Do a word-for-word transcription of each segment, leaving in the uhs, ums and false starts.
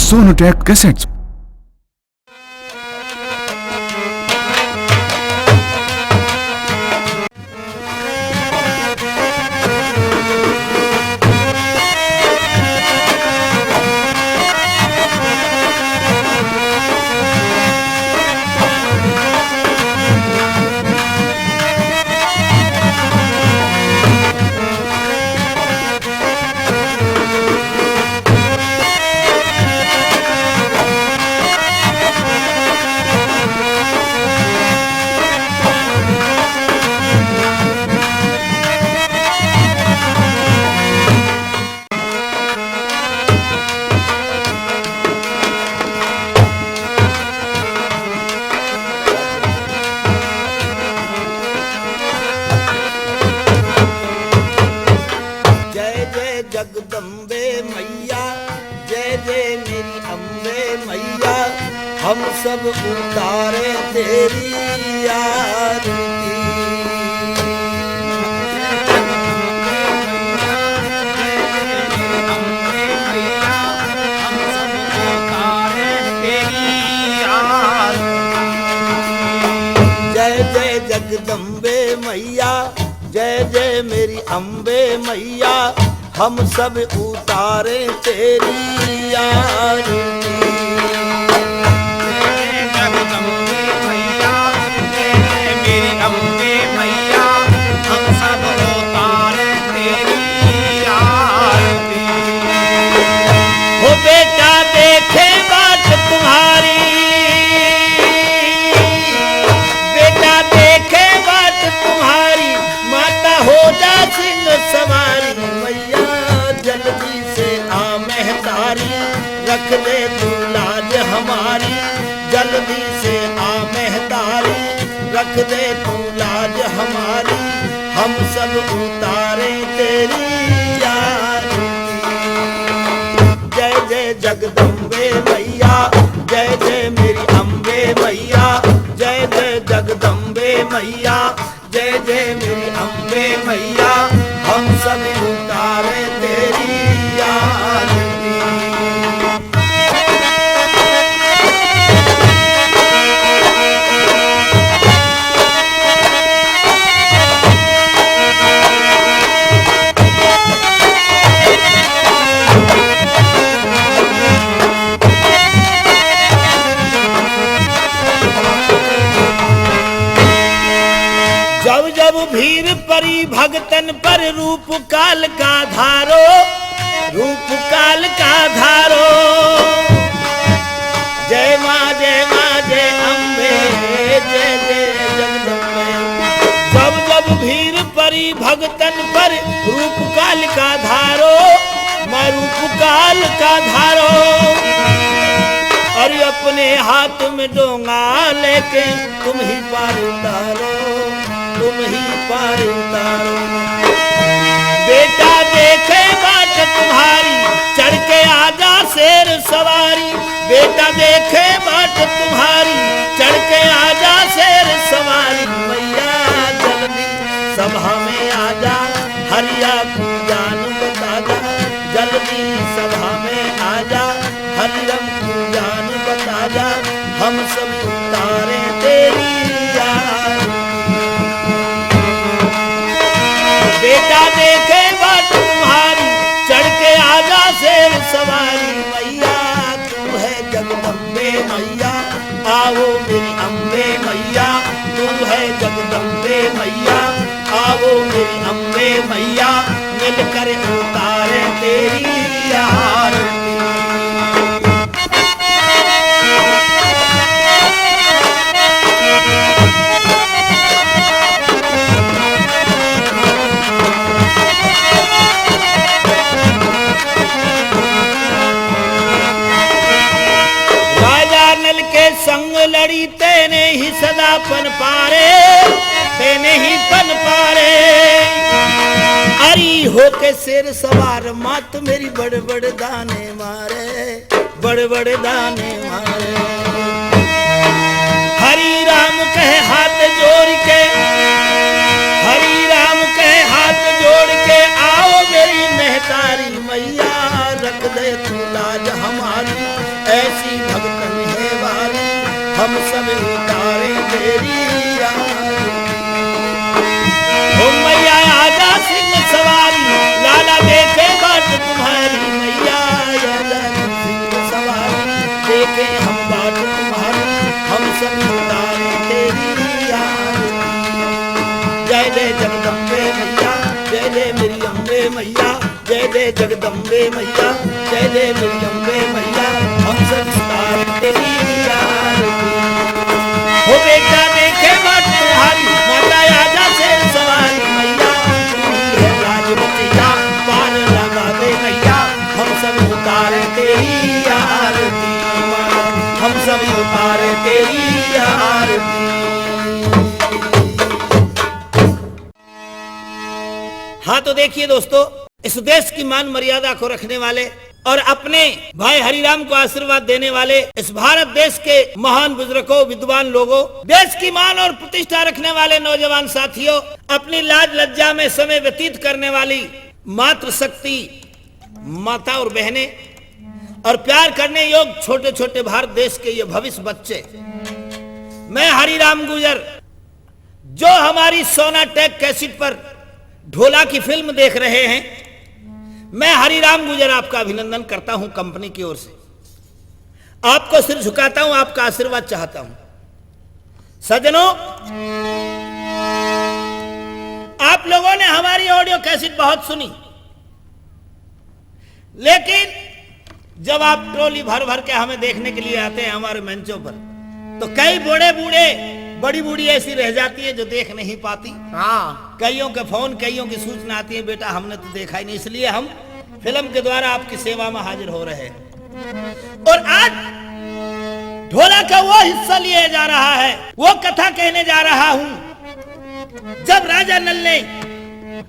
Sonotech Cassettes। जय जय जगदम्बे मैया, जय जय मेरी अम्बे मैया, हम सब उतारे तेरी आरती। जय जय जगदम्बे मैया, जय जय मेरी अम्बे मैया, हम सब उतारे तेरी आरती। जगदम्बे मैया, जय जय मेरी अम्बे मैया, हम सब उतारे तेरी आरती। हो बेटा देखे बाट तुम्हारी, बेटा देखे बाट तुम्हारी, माता हो जा सिंह सवारी। मैया जल्दी से आ महतारी, रख दे तू लाज हमारी। जल्दी से आ महतारी, रख दे तू लाज हमारी। हम सब उतारे तेरी आरती। जय जय जगदम्बे मैया, जय जय मेरी अम्बे मैया, जय जय जगदम्बे मैया, जय जय मेरी अम्बे मैया, हम सब उतारे तेरी आरती। जब जब भीड़ परी भगतन पर, रूप काल का धारो, रूप काल का धारो। जय माँ, जय माँ, जय अम्बे, जय जय जगदम्बे। जब जब भीड़ परी भगतन पर, रूप काल का धारो, माँ रूप काल का धारो। अरे अपने हाथ में डोंगा लेके तुम ही पार उतारो, तुम ही पार उतारो। बेटा देखे बाट तुम्हारी, चढ़ के आजा शेर सवारी। बेटा देखे बाट तुम्हारी, चढ़ के आजा शेर सवारी। मैया जल्दी सभा में आजा, हरिया को जान बता जा। जल्दी सभा में आजा, हरिरम को जान बता जा, हम सब उतारे तेरी आरती। बेटा देखे बाट तुम्हारी, चढ़ के आजा शेर सवारी। मैया तू है जगदम्बे मैया, आओ मेरी अम्बे मैया, तू है जगदम्बे मैया, आओ मेरी अम्बे मैया, मिलकर उतारे तेरी आरती। राजा नल के संग लड़ी, तेने ही सदा पन पारे, तेने ही पन पारे। अरी होके शेर सवार, मात मेरी बड़ बड़ दाने मारे, बड़ बड़ दाने मारे। हरि राम कहे हाथ जोड़ के, हरि राम कहे हाथ जोड़ के, आओ मेरी महतारी मैया, रख दे तू लाज हमारी। उतारे तेरी आरती। ओ मैया आजा सिंह सवारी, लाला देखे बाट तुम्हारी, मैया आजा सिंह सवारी, देखे हम बाट तुम्हारी, हम सब उतारे तेरी आरती। जय जय जगदम्बे मैया, जय जय मेरी अम्बे मैया, जय जय जगदम्बे मैया, जय जय मेरी अम्बे मैया, हम सब उतारे तेरी आरती। हो बेटा देखे बाट तुम्हारी, माता आजा शेर सवारी, मैया तू ही है लाज बचैया, पार लगा दे मैया, हम सब उतारे तेरी आरती, हम सब उतारे तेरी आरती। हाँ, तो देखिए दोस्तों, इस देश की मान मर्यादा को रखने वाले और अपने भाई हरिराम को आशीर्वाद देने वाले इस भारत देश के महान बुजुर्गों, विद्वान लोगों, देश की मान और प्रतिष्ठा रखने वाले नौजवान साथियों, अपनी लाज लज्जा में समय व्यतीत करने वाली मातृशक्ति माता और बहनें और प्यार करने योग छोटे-छोटे भारत देश के ये भविष्य बच्चे, मैं हरिराम गुर्जर जो हमारी सोनाटेक कैसेट पर ढोला की फिल्म देख रहे हैं, मैं हरिराम गुर्जर आपका अभिनंदन करता हूं कंपनी की ओर से। आपको सिर झुकाता हूं, आपका आशीर्वाद चाहता हूं। सज्जनों, आप लोगों ने हमारी ऑडियो कैसेट बहुत सुनी, लेकिन जब आप ट्रॉली भर भर के हमें देखने के लिए आते हैं हमारे मंचों पर, तो कई बूढ़े बूढ़े, बड़ी बूढ़ी ऐसी रह जाती है जो देख नहीं पाती। हाँ। कईयों के फोन, कईयों की सूचना आती है, "बेटा, हमने तो देखा ही नहीं।" इसलिए हम फिल्म के द्वारा आपकी सेवा में हाजिर हो रहे हैं। और आज ढोला का वो हिस्सा लिया जा रहा है, वो कथा कहने जा रहा हूं, जब राजा नल ने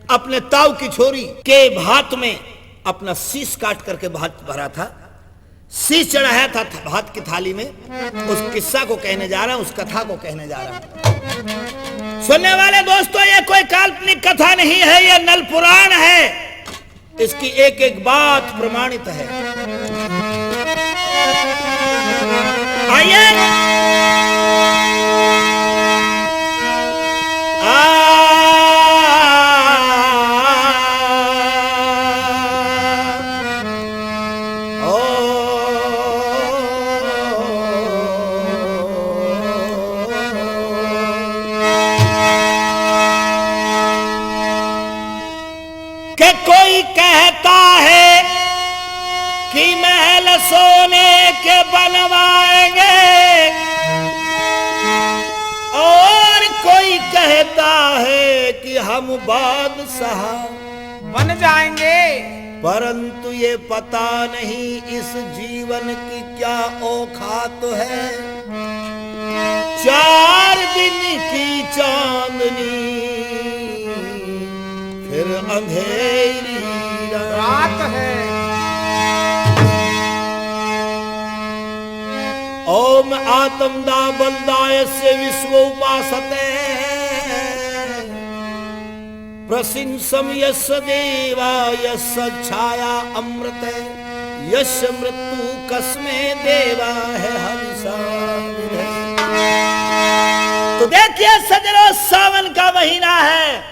अपने ताऊ की छोरी के भात में अपना शीश काट करके भात भरा था, शीश चढ़ाया था थ-, भात की थाली में, उस किस्सा को कहने जा रहा हूं, उस कथा को कहने जा रहा हूं। सुनने वाले दोस्तों, ये कोई काल्पनिक कथा नहीं है, ये नल पुराण है। इसकी एक एक बात प्रमाणित है। आइए। आ, ओ, कि कोई कहता है कि महल सोने के बनवाएंगे, और कोई कहता है कि हम बादशाह बन जाएंगे। परंतु ये पता नहीं इस जीवन की क्या औकात है। चार दिन की चांदनी, फिर अंधेरी रात। रात है। ओम आत्मदा बलदायस्य विश्व उपासते। प्रशंसम यस्य देवा यस्य छाया अमृत। यस्य मृत्यु कस्मे देवा है हविषा विधे। तो देखिए सज्जनों, सावन का महीना है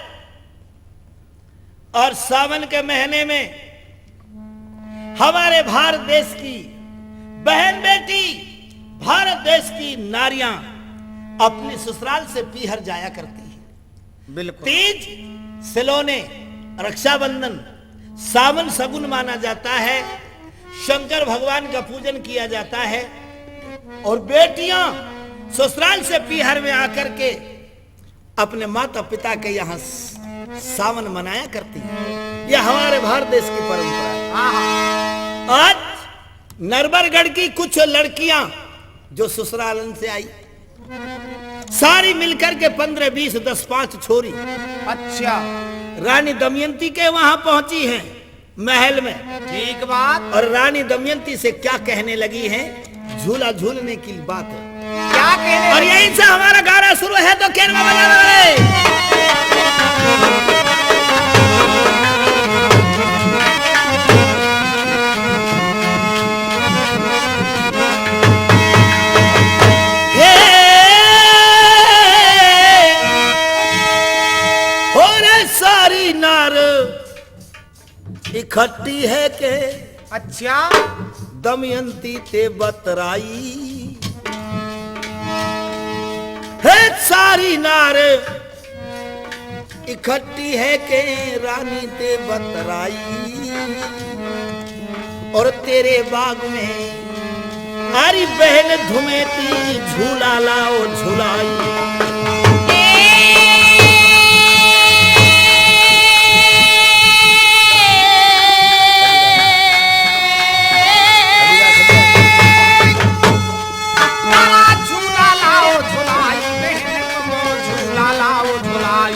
और सावन के महीने में हमारे भारत देश की बहन बेटी, भारत देश की नारियां अपने ससुराल से पीहर जाया करती हैं। बिल्कुल। तीज, सिलोने, रक्षाबंधन, सावन सगुन माना जाता है, शंकर भगवान का पूजन किया जाता है और बेटियां ससुराल से पीहर में आकर के अपने माता पिता के यहाँ स-, सावन मनाया करती हैं। यह हमारे भारत देश की परंपरा है। हाँ, हाँ। आज नरबरगढ़ की कुछ लड़कियां जो ससुरालन से आई, सारी मिलकर के पन्द्रह, बीस, दस, पांच छोरी अच्छा। रानी दमयंती के वहां पहुंची हैं महल में। ठीक बात। और रानी दमयंती से क्या कहने लगी हैं, झूला झूलने की बात है। क्या कहने और लगी? यहीं से हमारा गाना शुरू है, तो केरवा बजाना रे। हे इकट्ठी है के अच्छा। दमयंती ते बतराई। हे सारी नार इकट्ठी है के रानी ते बतराई। और तेरे बाग में अरे बहन धुमेती झूला लाओ झुलाई। अरे झूला लाओ झुलाई, बहन तुमो झूला लाओ झुलाई।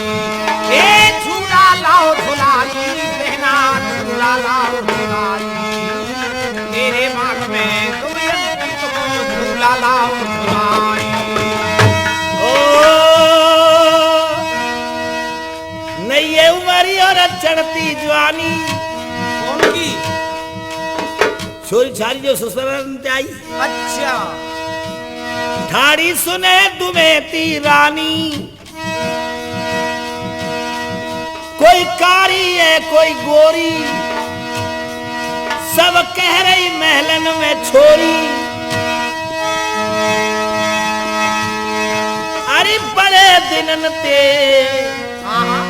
ए झूला लाओ झुलाई, बहना झूला लाओ झुलाई। मेरे बाग में तुम तुमो झूला लाओ झुलाई। ओ, नई उमरी और चढ़ती जवानी। कौन की? छोरी छारी जो ससुराल ते आई। अच्छा। ठाड़ी सुने दुमेती रानी, कोई कारी है, कोई गोरी, सब कह रही महलन में छोरी। अरे बड़े दिनन ते हाँ, हाँ।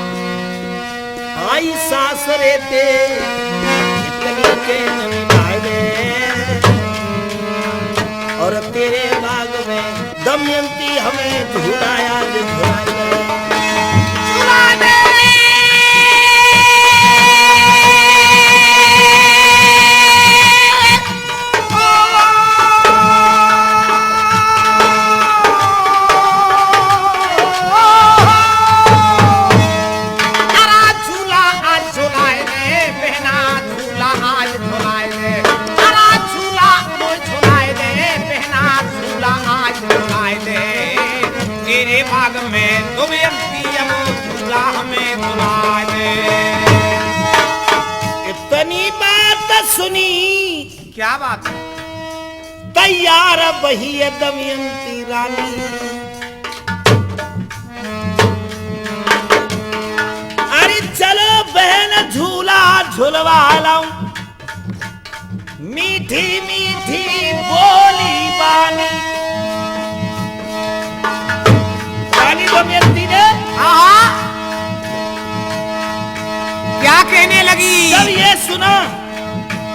आई सासरे ते इतनी के नमी भाई दे। और तेरे बाग में दमयंती हमें झुलाया दे, झुलाया दे। झुला दे। अरे झूला आज झुलाए दे, बहना झूला आज झुलाए दे। अरे झूला मोय झुलाए दे, बहना झूला आज झुलाए दे। तेरे बाग में दमयंती अब झूला हमें झुलाए दे। इतनी बात सुनी क्या बात है? तैयार बही है दमयंती रानी। अरे चलो बहन झूला झुलवा लाऊं, मीठी मीठी बोली बानी। रानी दमयंती ने हाँ, हाँ। क्या कहने लगी? जब ये सुना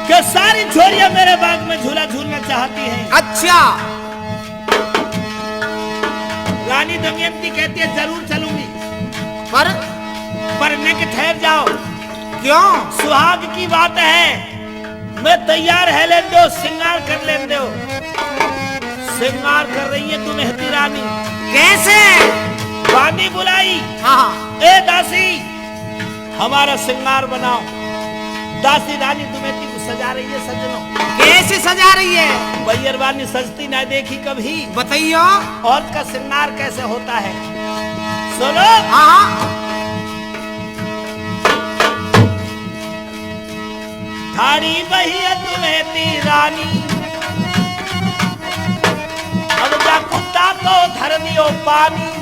कि सारी छोरियां मेरे बाग में झूला झूलना चाहती हैं। अच्छा। रानी दमयंती कहती है, "जरूर चलूंगी।" पर? पर मैं कि ठहर जाओ। क्यों? सुहाग की बात है, मैं तैयार है, लेन दो, श्रृंगार कर लेन दो। श्रृंगार कर रही है दुमेती रानी। कैसे? बानी बुलाई। हाँ। ए दासी, हमारा श्रृंगार बनाओ। दासी रानी दुमेती को सजा रही है सज्जनों। कैसे सजा रही है? बैयर बानी सजती ना देखी कभी। बताइयो। औरत का श्रृंगार कैसे होता है? सुनो। हाँ, हाँ। ठाड़ी बही दुमेती रानी, अब जा कुत्ता को धर दियो पानी।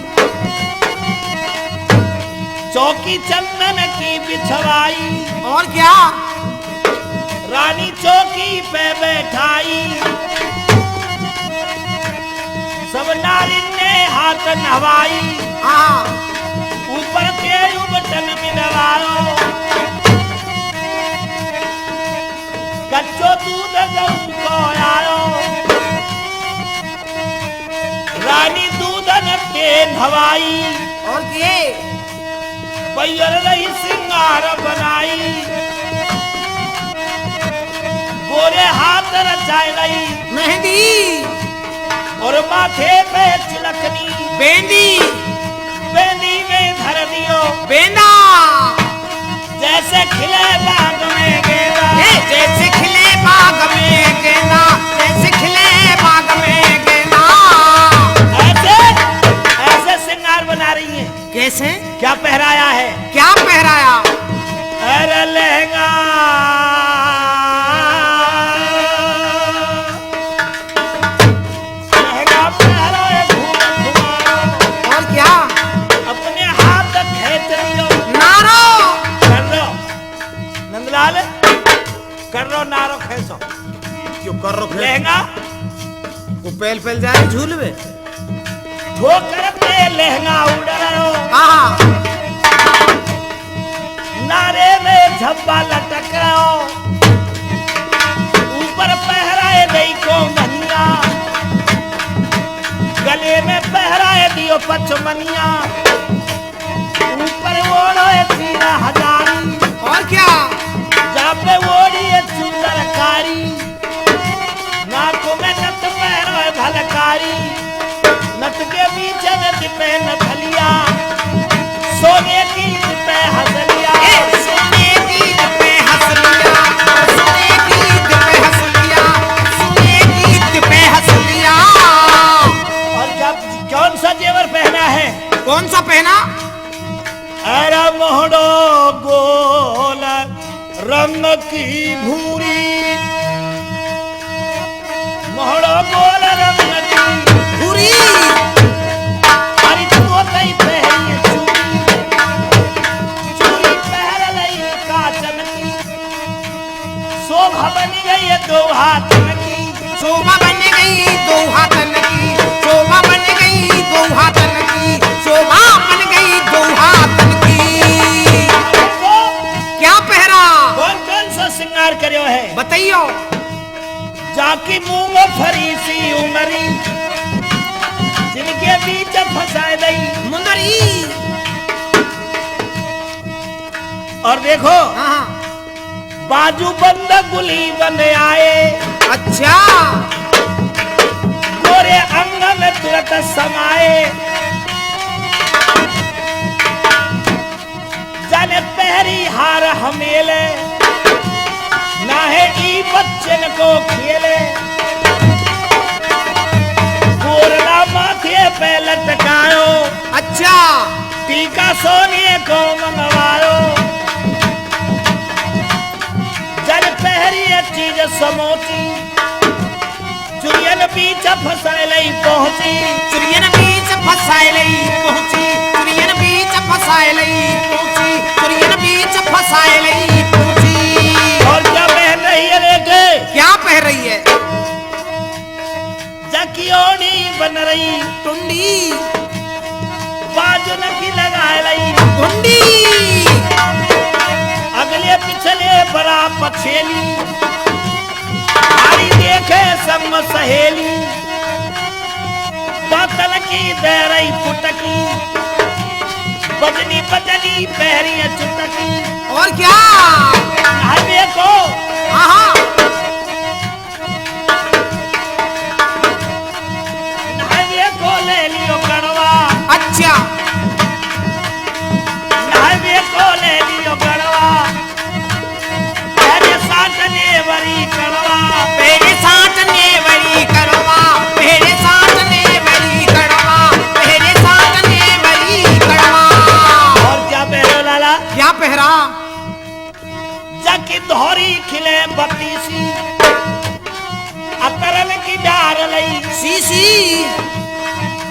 चौकी चंदन की बिछवाई। और क्या? रानी चौकी पे बैठाई। सब नारी ने हाथ नहवाई। हाँ। ऊपर के उबटन मिलवायो। कच्चो दूध गऊ को आयो। रानी दूधन ते नहवाई। और के? बैयर रही श्रृंगार बनाई। गोरे हाथ रचाए रही। मेहंदी। और माथे पे चिलकनी। बेंदी। बेंदी में धर दियो। बेंदा। जैसे खिले बाग में गेंदा। ए, जैसे खिले बाग में गेंदा, जैसे खिले बाग में गेंदा। ऐसे, ऐसे श्रृंगार बना रही हैं। कैसे? क्या पहराया है? क्या पहराया? अरे लहंगा। लहंगा पहराए घूम घुमाओ। और क्या? अपने हाथ खेच लियो। नारो। कर लो। नंदलाल। पहल जाए झूल में। ठोकर पे लहंगा उड़ रहो। हाँ। नारे में झब्बा लटक रहो। ऊपर पहराए दई को मनिया, गले में पहराए दियो पचमनिया। ऊपर ओढ़ो ए चीरा हजारी। और क्या? जा पे ओढ़ी ए चूनर कारी। नाक में नथ पहरो ए भलकारी। नथ के बीच में दिपे नथलिया। सोने की दिपे हसलिया। ए, सोने की दिपे हसलिया, सोने की दिपे हसलिया, सोने की दिपे हसलिया। और क्या, कौन सा जेवर पहना है? कौन सा पहना? अरे मोहड़ो गोल रंग की भूरी, मोहड़ो गोल रंग की भूरी। अरे तो तई पहरी चूड़ी, चूड़ी पहर लई काचन की। शोभा बन गई है दो हाथन की। शोभा बन गई दो हाथन की, शोभा बन गई दो हाथन की, शोभा बन गई दो हाथन की। देखो, क्या पहरा? कौन कौन सा श्रृंगार करियो है? बताइयो। जाकी मूंग फरी सी उमरी, जिनके बीच फंसाए दई मुंदरी। और देखो, हाँ, हाँ। बाजू बंद गुली बन आए। अच्छा। गोरे अंग में तुरत समाए। जाने पहरी हार हमेले, नाहे ई बच्चन को खेले। गोरला माथे पे लटकायो। अच्छा। टीका सोने को मंगवायो। जल पहरी एक चीज समोची, चुरियन बीच फंसाए लई पहुंची। चुरियन बीच फंसाए लई पहुंची, चुरियन बीच फंसाए लई पहुंची, चुरियन बीच फंसाए लई पहुंची। और क्या पहन रही है, देखे? क्या पहन रही है? जकी ओढ़ी बन रही टुंडी, बाजुन की लगा लई कुंडी। अगले पिछले बड़ा पछेली, हारी देखे संग सहेली। बातल की दे रही पुटकी, बजनी बजनी पहरी चुटकी। और क्या? हाय देखो। हाँ, हाँ। नहवे को ले लियो गड़वा। अच्छा। नहवे को ले लियो गड़वा। पहले साटने वरी कड़वा। पहले साटने वरी कड़वा। पहले साटने वरी कड़वा। पहले साटने वरी कड़वा। और क्या पहरो लाला? क्या पहरा? जकी धोरी खिले बत्तीसी, अतरन की डार लई सीसी।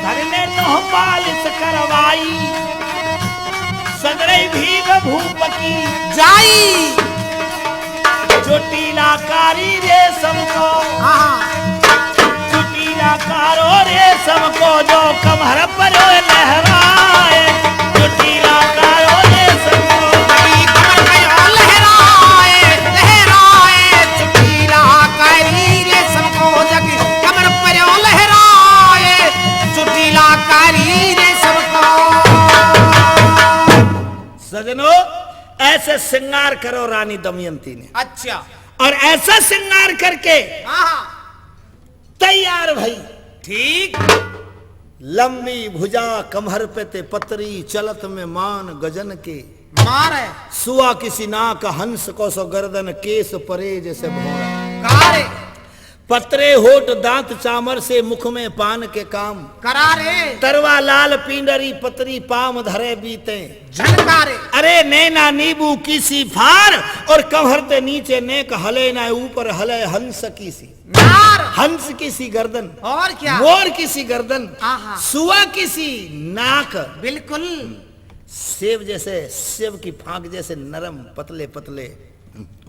घर में नोह पालिश करवाई, सगरे भीम भूप की जाई। चोटीला कारी रेशम को, हाँ। चोटीला कारो रेशम को जो कमर पर लहराए। चोटीला कारो रेशम को। कमर पर लहराए, लहराए। चोटीला कारी रेशम को जग कमर पर लहराए। चोटीला कारी रेशम को। सजनो, ऐसे श्रृंगार करो रानी दमयंती ने। अच्छा। और ऐसा श्रृंगार करके हाँ, हाँ। तैयार भई। ठीक। लंबी भुजा कमर पे ते पतरी, चलत में मान गजन के। मारे। सुआ किसी नाक हंस को सो गर्दन, केस परे जैसे भौरा। कारे। पतरे होठ दांत चामर से, मुख में पान के काम। करारे। तरवा लाल पींडरी पतरी, पाम धरे बीते। झनकारे। अरे नैना नींबू की सी फार, और कमर ते नीचे नेक हले ना, ऊपर हले हंस की सी। नार। हंस की सी गर्दन। और क्या? मोर की सी गर्दन। आहा। सुआ की सी नाक। बिल्कुल। सेब जैसे, सेब की फांक जैसे नरम, पतले पतले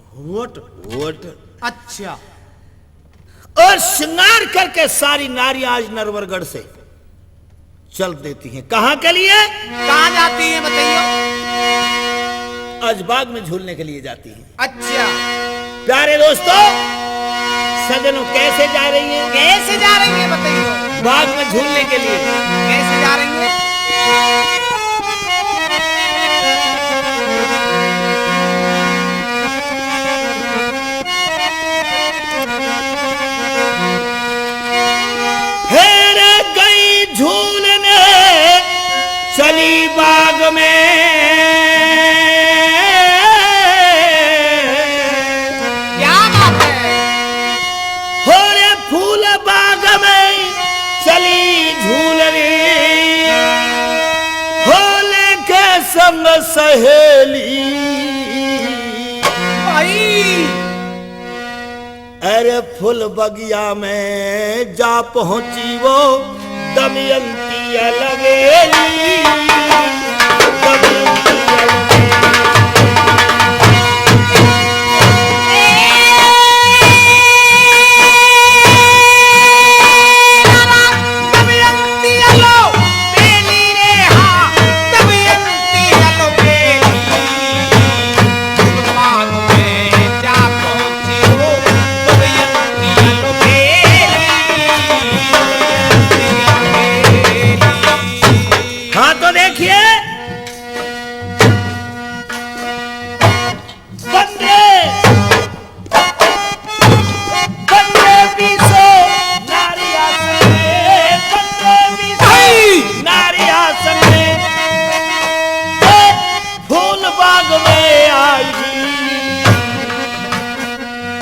होठ। होठ। अच्छा। और श्रृंगार करके सारी नारियाँ आज नरवरगढ़ से चल देती हैं। कहाँ के लिए? कहाँ जाती हैं, बताइए। आज बाग में झूलने के लिए जाती हैं। अच्छा। प्यारे दोस्तों, सज्जनों, कैसे जा रही हैं? कैसे जा रही हैं, बताइए। बाग में झूलने के लिए। कैसे जा रही हैं? फिर गई झूलने चली बाग में। क्या बात है? हो रे फूल बाग में चली झूलने, हो लेके संग सहेली। भाई। अरे फूल बगिया में जा पहुँची वो दमयंती अलबेली, दमयंती अलबेली। दमयंती अलो बेली रे, हाँ, दमयंती अलो बेली। हाँ, तो देखिए, बंदे, बंदे बीसों नारी आसन में, बंदे बीसों नारी आसन में। फूल बाग में आई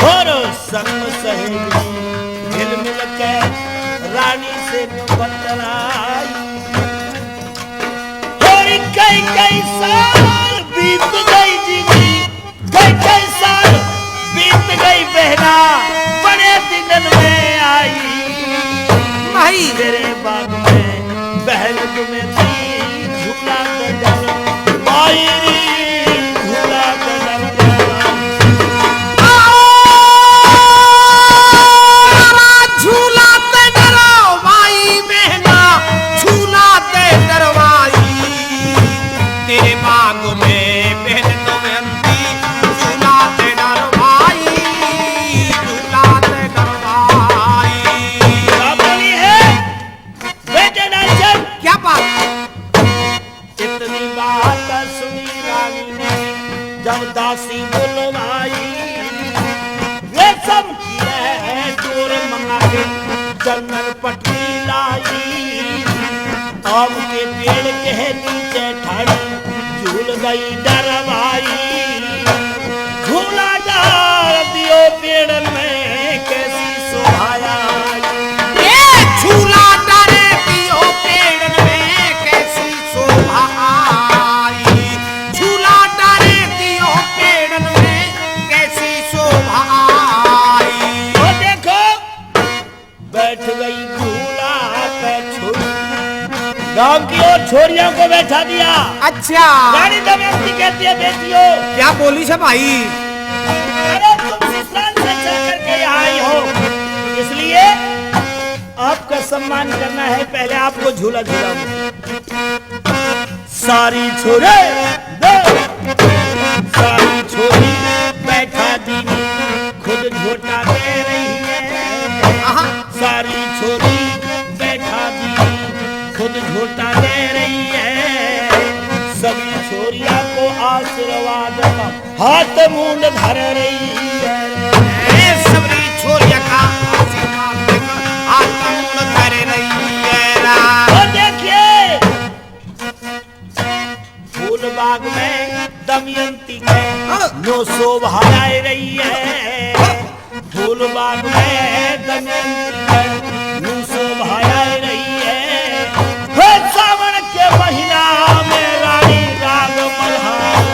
और संग सहेली हिल मिल के रानी से न्यू बतलाई। और कई कई साल बीत गई जी, कई कई साल बीत गई बहना, बड़े दिनन में आई। आई। तेरे बाग में बहन तुम्हें दी झूला दे डर, माई री झूला दे डर। झूला दे डरो माई बहना, झूला दे डरवाई। तेरे बाग में बहन तो बहंती, झूला दे डरवाई, झूला दे डरवाई। क्या बोली है? बेटे नाचन। क्या बात? इतनी बात सुनी रानी ने जब दासी बुलवाई, रेशम की है डोर मंगा के जंगल पटरी लाई। आम के पेड़ के नीचे ठाड़ी झूल गई डरवाई। झूला डाल दियो पेड़न में कैसी शोभा आई। ये झूला डाल दियो पेड़न में कैसी शोभा आई। झूला डाल दियो पेड़न में कैसी शोभा आई। ओ देखो, बैठ गई झूला पे छोरी। गांव की और छोरियों को बैठा दिया। अच्छा। रानी दमयंती कहती है, बेटियों। क्या बोली से भाई? अरे तुम ससुराल से चल करके यहाँ आई हो, इसलिए आपका सम्मान करना है, पहले आपको झूला झुलाऊं। सारी छोरे, दो। सारी छोरी बैठा दीनी, खुद झोटा दे रही है। आहा। सारी छोरी बैठा दीनी, खुद झोटा दे रही है। सभी छोरिया को आशीर्वाद का हाथ मूंड धर रही है। ए, सबरी छोरिया का आशीर्वाद का हाथ मूंड धर रही है। और देखिए, फूल बाग में दमयंती के हाँ। नो शोभा लाई रही है। हाँ। फूल बाग में दमयंती के नो शोभा लाई रही है। हे सावन के महीना में रानी राग मल्हार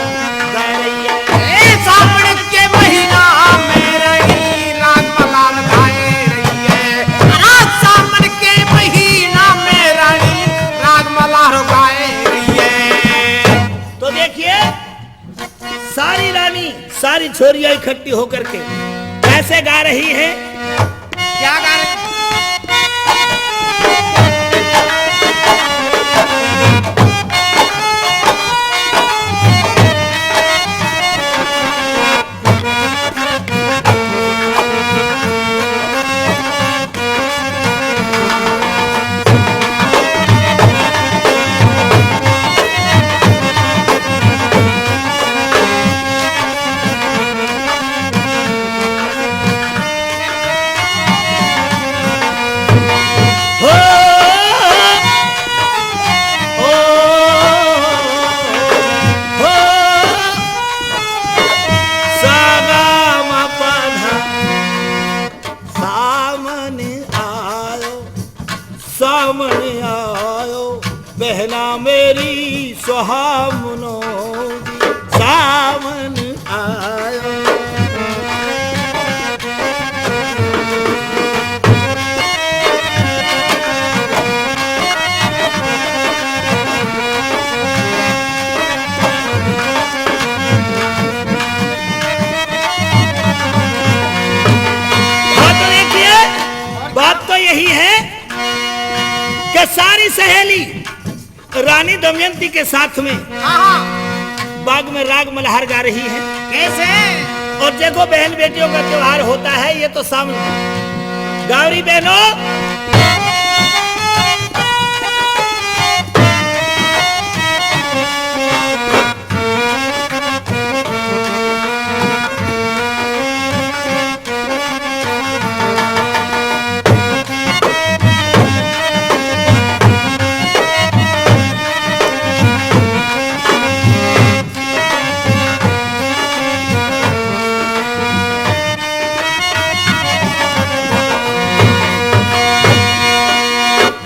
गा रही है। ए सावन के महीना में रानी राग मल्हार गा रही है। अरे सावन के महीना में रानी राग मल्हार गा रही है। तो देखिए, सारी रानी, सारी छोरियां इकट्ठी होकर के कैसे गा रही हैं। क्या गा रहे हैं? हो, ओ, हो, सागा मा पा धा। सावन आयो, सावन आयो, बहना मेरी सुहामनो जी, सावन आयो। हाँ, तो देखिए, बात तो यही है कि सारी सहेली रानी दमयंती के साथ में हाँ, हाँ। बाग में राग मल्हार गा रही है। कैसे? और देखो बहन बेटियों का त्योहार होता है, ये तो सामने। गावरी बहनों,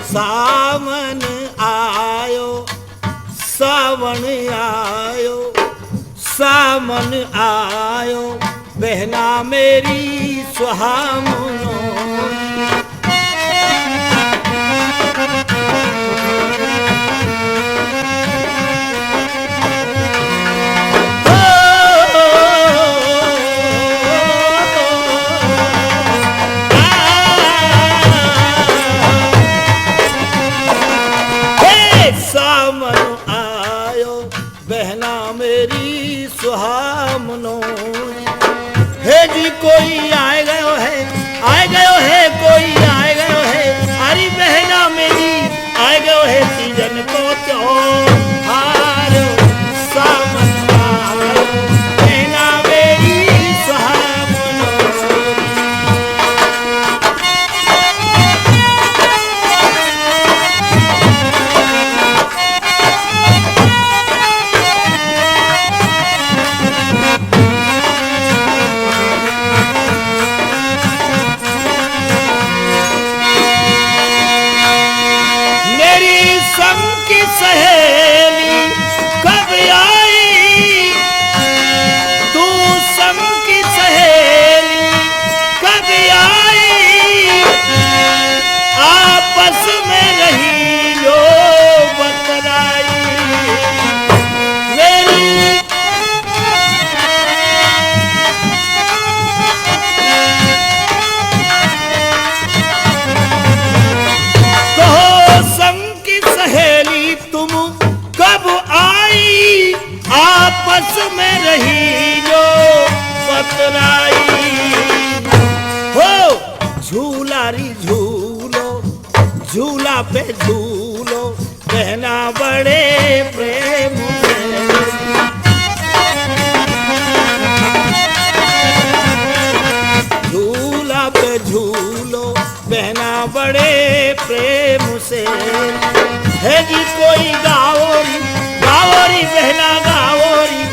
सावन आयो, सावन आयो, सावन आयो, बहना मेरी सुहामनो। हे सावन आयो, बहना मेरी सुहामनो। हे जी कोई आए गयो है, आए गयो है, कोई आए गयो है। अरे बहना मेरी आए गयो है तीजन को त्योहार। सावन आयो, बहना मेरी सुहामनो। मेरी संग की सहेली कब आई? तू संग की सहेली कब आई? आपस में रही जो बतराई। मेरी कहो संग की सहेली तुम कब आई, आपस में रही जो बतराई। हो झूला री झूलो, झूला पे झूलो, बहना बड़े प्रेम से। झूला पे झूलो, बहना बड़े प्रेम से। है जी कोई गाओ री, गाओ री बहना गाओ री,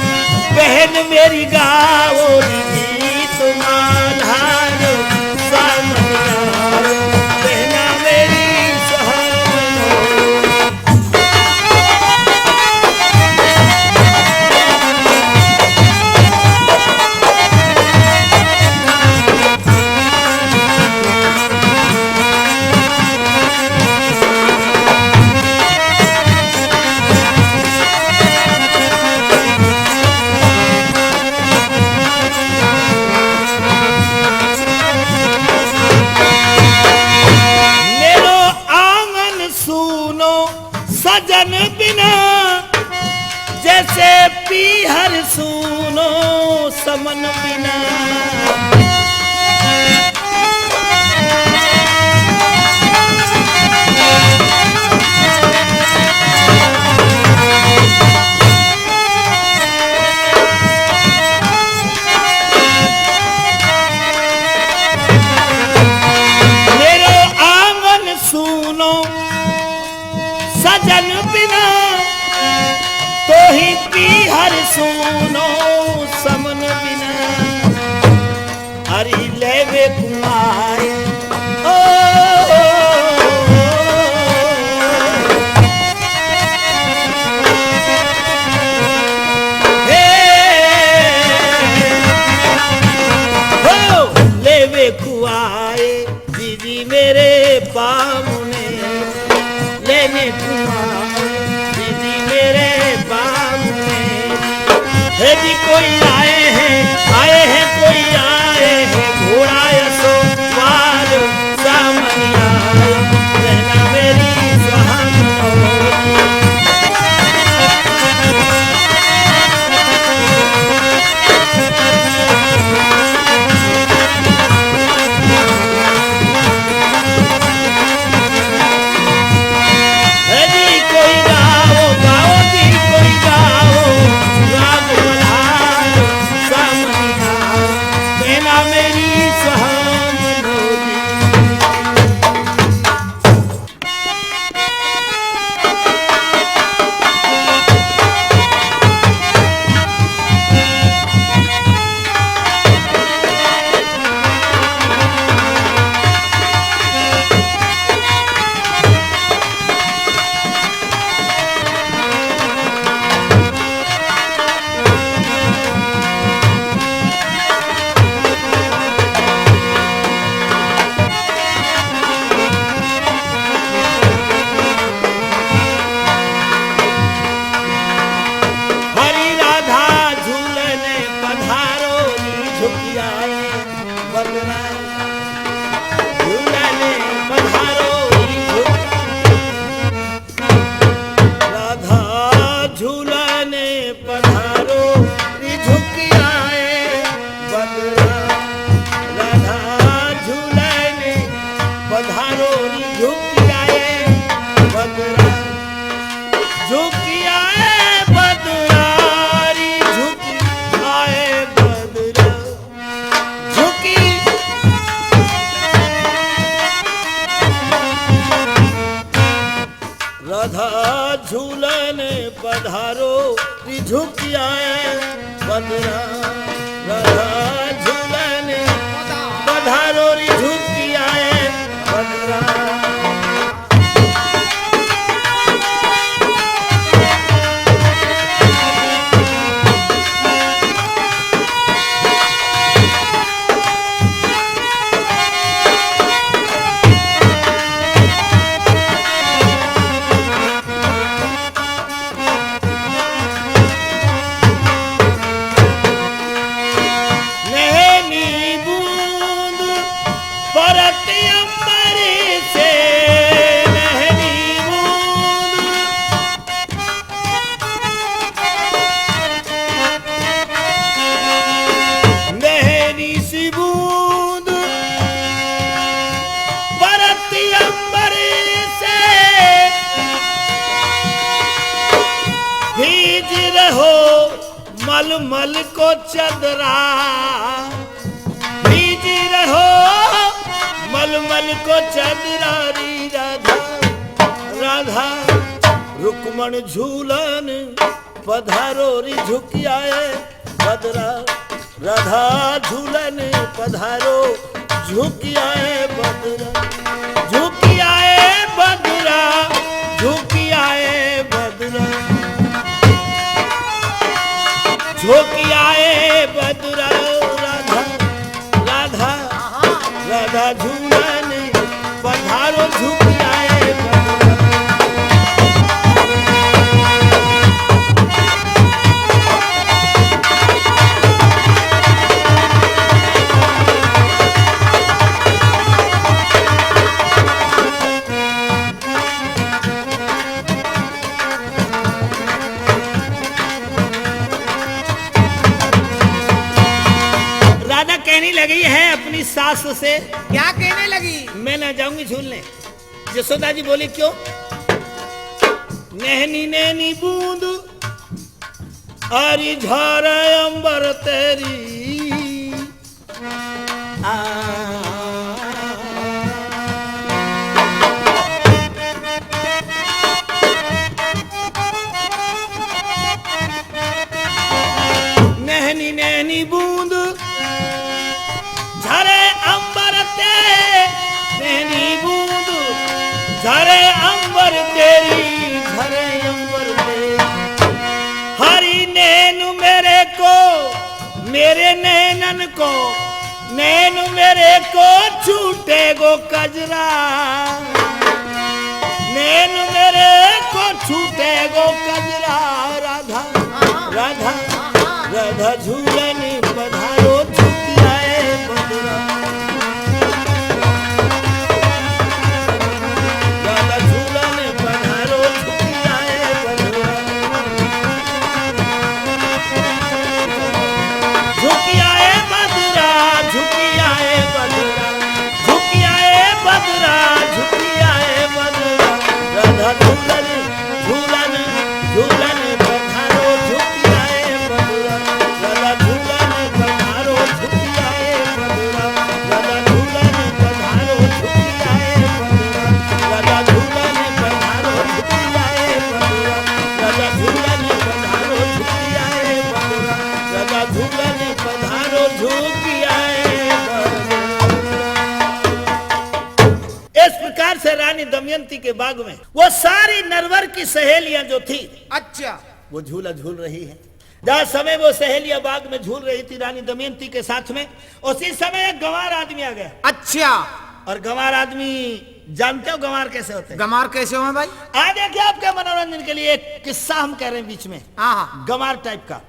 बहन मेरी गाओ री गीत माला रे, सामना रे, बहना मेरी सुहामनो। बिना, जैसे पीहर सूनो समन बिना। मेरो आंगन सूनो सजन बिना, तोहि पीहर सूनो समन बिना। अरि लेवे कुआए, ओ, ओ, ओ, ओ, हे, हो, लेवे कुआए। दीदी मेरे पामुने लेने कुमार, दीदी मेरे पामुने। हे जी कोई आए हैं, आए हैं, कोई आए हैं, घोड़ा यसो वार सामने आए, रहना मेरी सुहामनी। हे जी कोई गाओ, गाओ जी कोई गाओ, राग मल्हार सामने आओ, कहना मेरी सुहामनो जी। हरि राधा झूलने पधारो री झुकि आए बदरा। झूलने पधारो री झुकि, राधा झूलने पधारो री झुकि आए बदरा। राधा झूलने पधारो री झुकि आए बदरा। झुकि आए बदरा री झुकि आए बदरा। झुकि राधा झूलन पधारो री झुकि आए बदरा। राधा झूलन पधारो री झुकि आए बदरा। नैनी बूंद परत अंबर से, नैनी बूंद नैनी सी बूंद परत अंबर से, भीज रहो मलमल को चदरा, भीज रहो मलमल को चदरा री राधा, राधा। रुक्मण झूलन पधारो री झुकि आए बदरा। राधा झूलन पधारो झुकि आए बदरा। झुकि आए बदरा, झुकि आए बदरा। झुकि आए बदरा राधा, राधा, राधा झूलन पधारो झुकि आए बदरा। गई है अपनी सास से। क्या कहने लगी? मैं ना जाऊंगी झूलने। यशोदा जी बोली, "क्यों?" "नैनी नैनी बूंद आरी झारे अंबर तेरी।" आ। नैनी नैनी बूंद झरे अंबर ते, नैनी बूंद झरे अंबर तेरी, झरे अंबर तेरी। हरी नैन मेरे को, मेरे नैनन को, नैन मेरे को छूटे गो कजरा, नैन मेरे को छूटे गो कजरा। राधा, राधा, राधा झूलन पधारो, झुकि आए बदरा। राधा झूलन पधारो, झुकि आए बदरा। झुकि आए बदरा, झुकि आए बदरा, झुकि आए बदरा, झुकि आए बदरा। राधा झूलन, झूलन, झूलन पधारो, झुकि आए बदरा। राधा झूलन पधारो, झुकि आए बदरा। राधा झूलन पधारो, झुकि आए बदरा। राधा झूलन पधारो, झुकि आए बदरा। राधा झूलन पधारो, झुकि आए बदरा। राधा झूलन पधारो, झुकि आए बदरा। इस प्रकार से रानी दमयंती के बाग में वो सारी नरवर की सहेलियां जो थी, अच्छा। वो झूला झूल रही है। जहाँ समय वो सहेलियां बाग में झूल रही थी रानी दमयंती के साथ में, उसी समय एक गंवार आदमी आ गया। अच्छा। और गंवार आदमी, जानते हो गंवार कैसे होते हैं? गंवार कैसे होते हैं भाई? आज देखिए, आपके मनोरंजन के लिए एक किस्सा हम कह रहे हैं बीच में। हाँ, हाँ। गंवार टाइप का,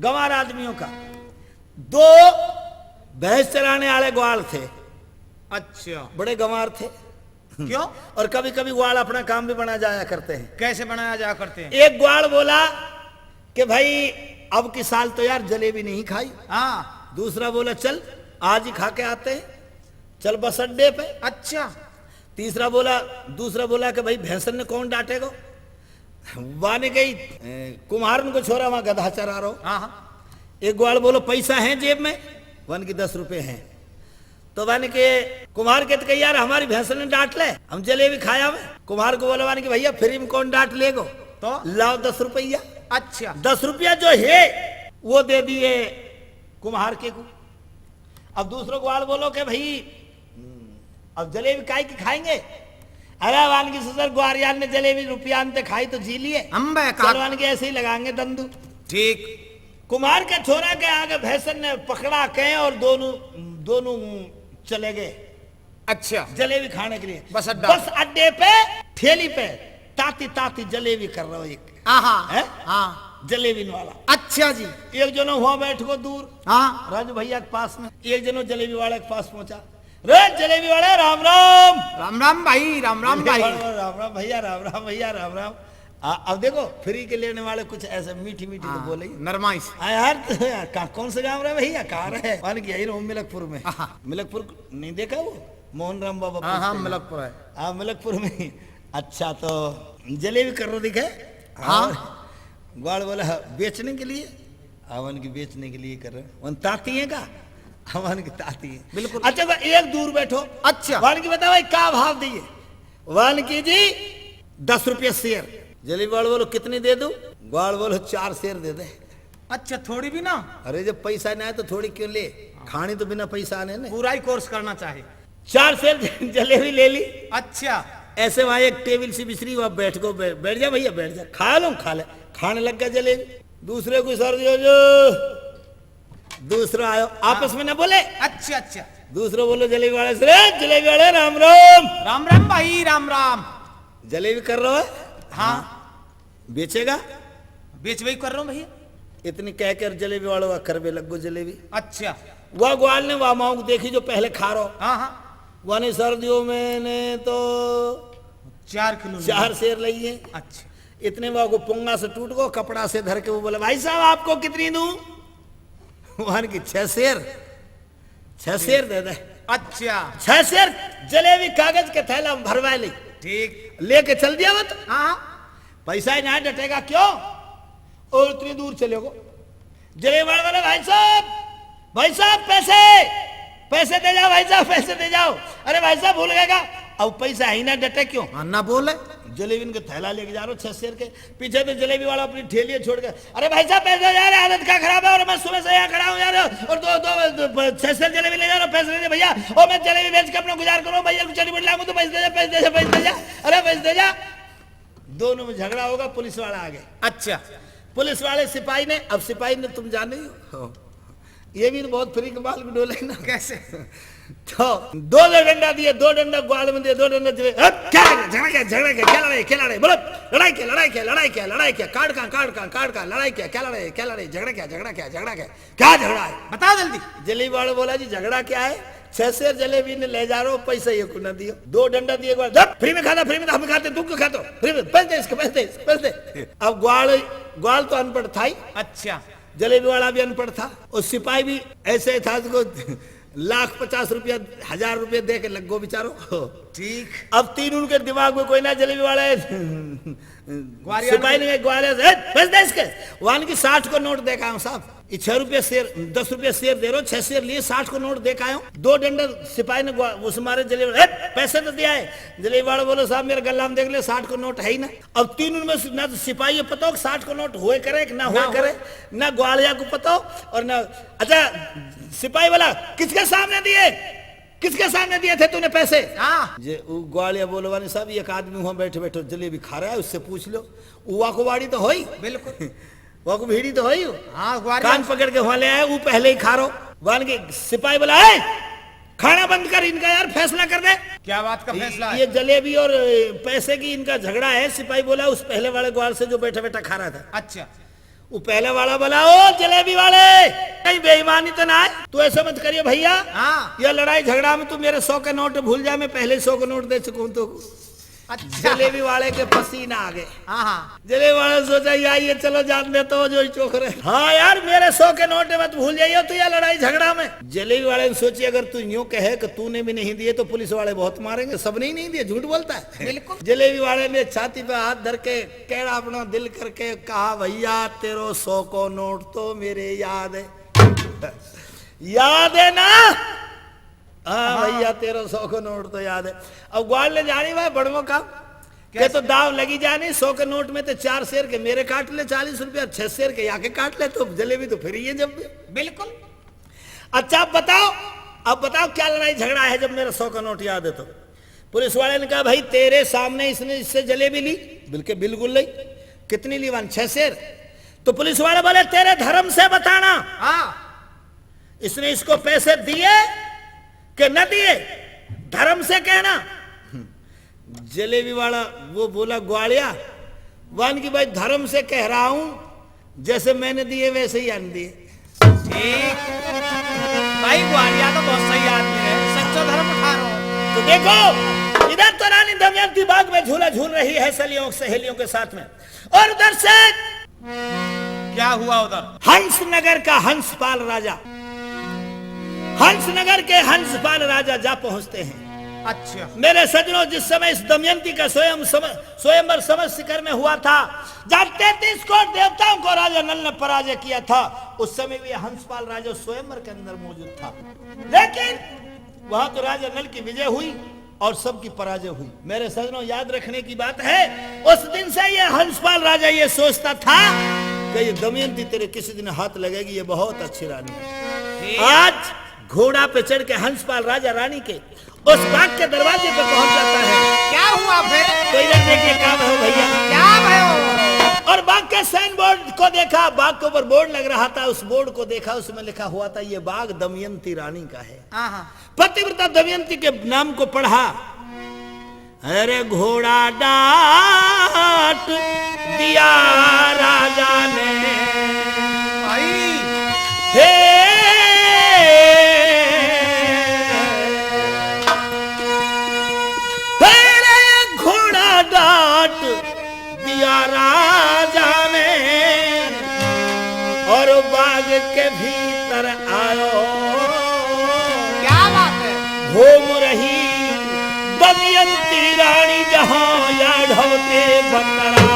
गंवार आदमियों का। दो भैंस चराने वाले ग्वाल थे। अच्छा। बड़े गंवार थे। क्यों? और कभी-कभी ग्वाल अपना काम भी बना जाया करते हैं। कैसे बनाया जाया करते हैं? एक ग्वाल बोला कि भाई, अब की साल तो यार जलेबी नहीं खाई। हाँ। दूसरा बोला, चल, आज ही खा के आते हैं, चल बस अड्डे पे। अच्छा। तीसरा बोला, दूसरा बोला कि भाई, भैंसन ने कौन डांटेगो? वाने कही, ए, कुम्हारन को छोरा वहाँ गधा चरा रहो। हाँ, हाँ। एक ग्वाल बोलो, पैसा है जेब में? वन की दस रुपए हैं। तो वन के कुम्हार के तो कही, यार, हमारी भैंसन ने डांट ले, हम जलेबी खाया में। कुम्हार को बोला वन की, भैया, फ्री में कौन डांट लेगो? तो? लाओ दस रुपया। अच्छा। दस रुपया जो है, वो दे दिए कुम्हार के को। अब दूसरो ग्वाल बोलो कि भाई, अब जलेबी काय की खाएंगे? अरे वान की ससुर, ग्वारियान ने जलेबी रुपयान ते खाई तो जी लिए। हम बे का- चलो वान के ऐसे ही लगाएंगे दंदू। ठीक। कुम्हार के छोरा के आगे भैंसन ने पकड़ा के और दोनों, दोनों चले गए। अच्छा। जलेबी खाने के लिए। बस अड्डा। बस अड्डे पे, ठेली पे, ताती ताती जलेबी कर रहो एक। आहा। हैं? हाँ। जलेबी वाला। अच्छा जी। एक जनो हुआ बैठ को दूर। हाँ। राजू भैया के पास में। एक जनो जलेबी वाले के पास पहुंचा। "रे जलेबी वाले, राम राम।" "राम राम भाई, राम राम भाई।" "राम राम भैया, राम राम भैया, राम राम।" आ, अब देखो, फ्री के लेने वाले कुछ ऐसे मीठी मीठी तो हाँ, बोले ही। नरमाइश। आ यार, तो का-, कौन से गांव रहे भैया, कहाँ रहे? वन की यही रहूं, मिलकपुर में। हाँ। मिलकपुर नहीं देखा वो? मोहन राम बाबा हाँ, पूछते हाँ, हैं। मिलकपुर है। हाँ, मिलकपुर में ही। अच्छा, तो जलेबी कर रहो दिखे? हाँ। और ग्वाल बोला, "बेचने के लिए?" अवन की बेचने के लिए कर रहे हैं। वन ताती है का? अवन की ताती है। बिल्कुल। अच्छा, तो एक दूर बैठो। अच्छा। वन की बता भाई, क्या भाव दिए? वन की जी, "दस रुपये सेर।" जलेबी वाले बोलो, "कितनी दे दूं?" ग्वाल बोलो, "चार सेर दे दे।" अच्छा, थोड़ी भी ना? अरे, जब पैसा नहीं आए तो थोड़ी क्यों ले? खानी तो बिना पैसा आने ने। पूरा ही कोर्स करना चाहिए। चार सेर जलेबी ले ली। अच्छा। ऐसे वहां एक टेबल सी बिछरी, वहां बैठ को, बै-, बैठ जा भैया, बैठ जा, खा लो, खा ले। खाने लग गया जलेबी। दूसरे को इशारा दियो जो, दूसरा आयो, आपस हाँ। में ना बोले। अच्छा, अच्छा। दूसरो बोलो जलेबी वाले से, "रे जलेबी वाले, राम राम।" "राम राम भाई, राम राम।" "जलेबी कर रहो है?" हाँ। "हाँ।" "बेचेगा?" "बेचबे ही कर रहो भैया।" इतनी कह कर जलेबी वालो वा करबे लग गो जलेबी। अच्छा। वा ग्वाल ने वा मांग देखी जो पहले खा रहो। हाँ, हाँ। वाने सर्दियों में ने तो चार किलो चार सेर लई है। अच्छा। इतने वा को पुंगा से टूट गो, कपड़ा से धर के वो बोला, "भाई साहब, आपको कितनी दूं?" वान की, "छह सेर।" छह सेर दे दे। अच्छा। छह सेर जलेबी कागज के थैला में भरवा ली। ठीक। लेके चल दिया वो तो। हाँ, हाँ। पैसा ही ना डटेगा क्यों? और इतनी दूर चले गो। जलेबी वाला बोला, "भाई साहब, भाई साहब, पैसे, पैसे दे जाओ भाई साहब, पैसे दे जाओ।" "अरे भाई साहब, भूल गए का?" "अब पैसा ही ना डटे क्यों?" हाँ, ना बोले। जलेबी इनके थैला लेके जा रहे हो छह सेर के। पीछे तो जलेबी वाला अपनी ठेली छोड़ के, "अरे भाई साहब, पैसे दे यार, हालत क्या खराब है, और मैं सुबह से यहाँ खड़ा हूँ यार, और दो, दो, दो, छह सेर जलेबी ले जा रहा हूँ, पैसे दे दे भैया, और मैं जलेबी बेच के अपना गुजार करूँ भैया, चटनी बटला तो पैसे दे जा, पैसे दे जा, पैसे दे जा, अरे पैसे दे जा।" दोनों में झगड़ा होगा, पुलिस वाला आ गए। अच्छा। पुलिस वाले सिपाही ने, अब सिपाही ने तुम जाने ही हो, ये भी तो बहुत फ्री के माल में डोले ना। कैसे? तो दो दो डंडा दिए, दो डंडा ग्वाल में दिए, दो डंडा दिए। "हट, क्या लड़ाई, झगड़ा क्या, झगड़ा क्या, क्या लड़ाई, क्या लड़ाई? बोलो, लड़ाई क्या, लड़ाई क्या, लड़ाई क्या, लड़ाई क्या? काट कहाँ, काट कहाँ, काट कहाँ, लड़ाई क्या, क्या लड़ाई, क्या लड़ाई? झगड़ा क्या, झगड़ा क्या, झगड़ा क्या? क्या झगड़ा है? बता जल्दी।" जलेबी वाला बोला, "जी, झगड़ा क्या है? छह सेर जलेबी ने ले जा रहे हो, पैसा ये को ना दियो। दो डंडा दिए, ग्वाल, जब फ्री में खाता, फ्री में तो हम खाते, तू क्यों खाते हो? फ्री में, पैसे दे इसके, पैसे दे, पैसे दे।" अब ग्वाल, ग्वाल तो अनपढ़ था ही। अच्छा। जलेबी वाला भी अनपढ़ था, और सिपाही भी ऐसे था, उसको लाख पचास रुपया, हजार रुपया दे के लग गो बेचारो। ठीक। अब तीन उनके दिमाग में कोई ना, जलेबी वाला है। ग्वालियर सिपाही में ने ग्वालियर से, "ए, पैसे दे इसके।" वान की साठ को नोट देखा हूँ साहब, ये छह रुपया सेर, दस रुपया सेर दे रहे हो, छह सेर लिए, साठ को नोट दे के आयो। दो डंडा सिपाही ने ग्वा-, उस मारे जलेबी वाला, "ए, पैसे तो दिया है।" जलेबी वाला बोलो, "साहब, मेरे गल्ला में देख ले, साठ को नोट है ही ना।" अब तीन उनमें से ना तो सिपाही ये पता हो कि साठ को नोट होए करे कि ना ना होए होए। करे, ना ग्वालिया को पता हो और ना। अच्छा, सिपाही बोला, "किसके सामने दिए? किसके सामने दिए थे तूने पैसे?" हाँ। जे उ ग्वालिया बोलो, "वानी साहब, एक आदमी वहाँ बैठे बैठे जलेबी खा रहा है, उससे पूछ लो।" उ वाको वाड़ी तो होई। बिल्कुल। वाको भीड़ी तो होई। हाँ, ग्वालिया। कान पकड़ के वहाँ ले आए, उ पहले ही खा रो। वान के सिपाही बोला, "ए, खाना बंद कर इनका यार, फैसला कर दे।" क्या बात का ये, फैसला है? ये जलेबी और, ए, पैसे की इनका झगड़ा है। सिपाही बोला, "उस पहले वाले ग्वाल से जो बैठा बैठा खा रहा था।" अच्छा। वो पहले वाला बोला, "ओ जलेबी वाले, कहीं बेईमानी तो ना है? तू ऐसा मत करियो भैया। हाँ। यह लड़ाई झगड़ा में तू मेरे सौ के नोट भूल जा, मैं पहले ही सौ के नोट दे चुका हूँ तो।" अच्छा। जलेबी वाले के पसीना आ गए। हाँ, हाँ। जलेबी वाले ने सोचा, "यार, ये चलो, जान दे तो जो ही चोख रहे। हाँ यार, मेरे सौ के नोट मत भूल जाइयो तू यह लड़ाई झगड़ा में।" जलेबी वाले ने सोची, "अगर तू यूं कहे कि तूने भी नहीं दिए तो पुलिस वाले बहुत मारेंगे, सबने ही नहीं दिए, झूठ बोलता है।" बिल्कुल। जलेबी वाले ने छाती पे हाथ धर के, कहड़ा अपना दिल करके कहा, "भैया, तेरो सौ को नोट तो मेरे याद है।" याद है ना? हाँ, हाँ। भैया, तेरो सौ को नोट तो याद है। अब ग्वाल ने जानी भाई बड़वो का, के कैसे? तो दाव लगी जानी, सौ के नोट में तो चार सेर के मेरे काट ले, चालीस रुपया, छह सेर के याके काट ले, तो जलेबी तो फिर ये जब भी। बिल्कुल। अच्छा, अब बताओ, अब बताओ क्या लड़ाई झगड़ा है जब मेरा सौ का नोट याद है तो? पुलिस वाले ने कहा, "भाई, तेरे सामने इसने, इससे जलेबी ली?" बिल्कुल, बिल्कुल ली। "कितनी ली?" "वन छह सेर।" तो पुलिस वाले बोले, "तेरे धर्म से बताना।" हाँ। इसने इसको पैसे दिए कि न दिए, धर्म से कहना। जलेबी वाला वो बोला, "ग्वालिया, वन की भाई, धर्म से कह रहा हूं, जैसे मैंने दिए वैसे ही आन दिए।" ठीक। भाई, ग्वालिया तो बहुत सही आदमी है, सच्चा धर्म उठा रहा हूं। तो देखो, इधर तो रानी दमयंती बाग में झूला झूल रही है सहेलियों, सहेलियों के साथ में, और उधर से क्या हुआ उधर? हंसनगर का हंसपाल राजा, हंसनगर के हंसपाल राजा जा पहुंचते हैं। अच्छा। मेरे सजनों, जिस समय इस दमयंती का स्वयं सम-, स्वयंवर समस्त शिखर में हुआ था, जहां तैंतीस कोटि देवताओं को राजा नल ने पराजय किया था, उस समय भी हंसपाल राजा स्वयंवर के अंदर मौजूद था। लेकिन वहां तो राजा नल की विजय हुई और सबकी पराजय हुई। मेरे सजनों, याद रखने की बात है, उस दिन से ये हंसपाल राजा ये सोचता था कि ये दमयंती तेरे किसी दिन हाथ लगेगी, ये बहुत अच्छी रानी है। ठीक। आज घोड़ा पे चढ़ के हंसपाल राजा रानी के उस बाग के दरवाजे पे पहुंच जाता है। क्या हुआ फिर? तो इधर देखिए, क्या भयो भैया? क्या भयो? और बाग के साइन बोर्ड को देखा, बाग के ऊपर बोर्ड लग रहा था, उस बोर्ड को देखा, उसमें लिखा हुआ था, "ये बाग दमयंती रानी का है।" हाँ, हाँ। पतिव्रता दमयंती के नाम को पढ़ा। अरे घोड़ा डांट दिया राजा ने। भाई। हे, अरे घोड़ा डांट दिया राजा ने और बाग के भीतर आयो। हाँ, याढवते बतरायो।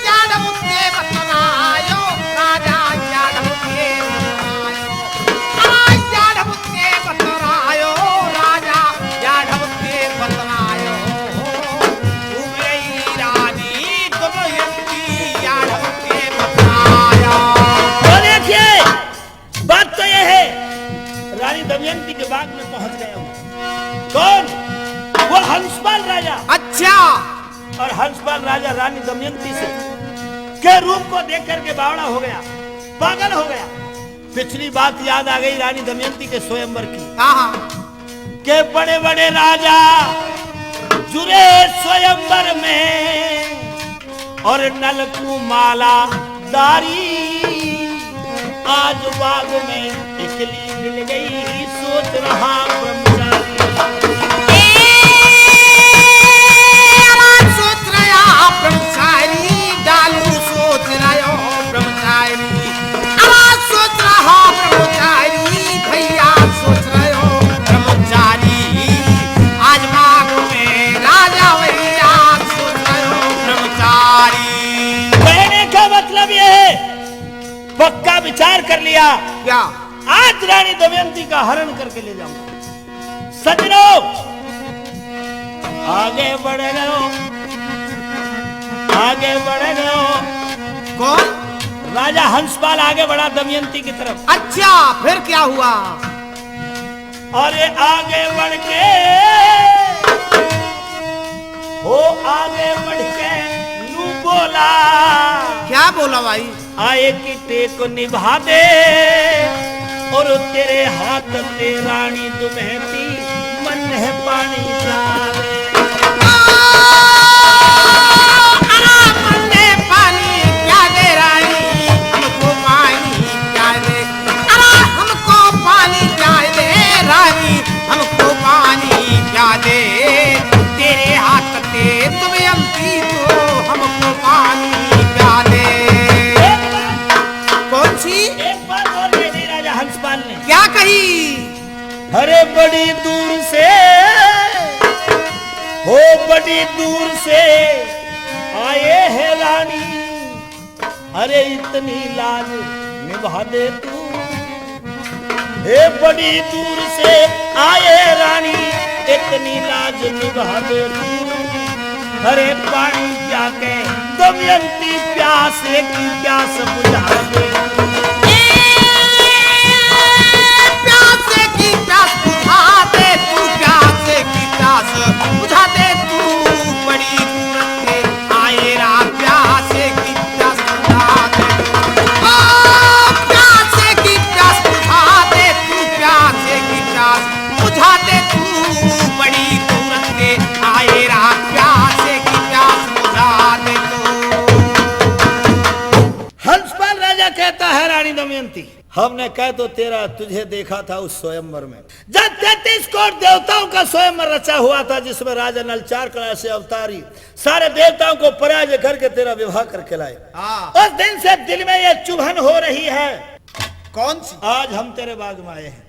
याढवते बतरायो, राजा याढवते बतरायो। याढवते बतरायो, राजा याढवते बतरायो। उबरई रानी दमयंती याढवते बतरायो। तो देखिए, बात तो यह है, रानी दमयंती के बाग में पहुंच गया हूं। कौन? वो हंसपाल राजा। अच्छा। और हंसपाल राजा रानी दमयंती से के रूप को देख करके बावड़ा हो गया, पागल हो गया। पिछली बात याद आ गई रानी दमयंती के स्वयंवर की। हाँ, हाँ। के बड़े बड़े राजा जुरे स्वयंवर में और नलकू माला दारी। आज बाग में इकली मिल गई, सोच रहा ब्रह्मचारी। ए, आवाज सोच रहा ब्रह्मचारी, डालू सोच रहा ब्रह्मचारी। आवाज सोच रहा ब्रह्मचारी, भैया सोच रहा ब्रह्मचारी। आज बाग में राजा भैया सोच रहा ब्रह्मचारी। कहने का मतलब यह है, पक्का विचार कर लिया। क्या? आज रानी दमयंती का हरण करके ले जाऊंगा। सजनो, आगे बढ़ गयो, आगे बढ़ गयो। कौन? राजा हंसपाल आगे बढ़ा दमयंती की तरफ। अच्छा, फिर क्या हुआ? अरे आगे बढ़ के, हो आगे बढ़ के नू बोला। क्या बोला भाई? आए की टेक निभा दे और तेरे हाथ ते रानी दुमहती मन है पानी प्याले। अरे मन है पानी प्याले रानी, हमको पानी प्याले। अरे हमको पानी प्याले रानी, हमको पानी प्याले। तेरे हाथ ते दमयंती तो हमको पानी प्याले। कौन सी? एक बात और कह दी राजा हंसपाल ने। क्या कही? अरे बड़ी दूर से, हो बड़ी दूर से आए हैं रानी, अरे इतनी लाज निभा दे तू। हे बड़ी दूर से आए रानी, इतनी लाज निभा दे तू। अरे पानी प्या के दमयंती प्यासे की प्यास बुझा दे। प्यासे की प्यास बुझा दे तू, प्यासे की प्यास बुझा दे तू। बड़ी दूर से आए रा प्यासे की प्यास बुझा दे। ओ, प्यासे की प्यास बुझा दे तू, प्यासे की प्यास बुझा दे तू। बड़ी दूर से आए रा प्यासे की प्यास बुझा दे तू। हंसपाल राजा कहता है, रानी दमयंती, हमने कह तो तेरा, तुझे देखा था उस स्वयंवर में, जब तैंतीस कोट देवताओं का स्वयंवर रचा हुआ था, जिसमें राजा नल चार कला से अवतारी सारे देवताओं को पराजय करके तेरा विवाह करके लाए। हाँ। उस दिन से दिल में ये चुभन हो रही है। कौन सी? आज हम तेरे बाग में आए हैं।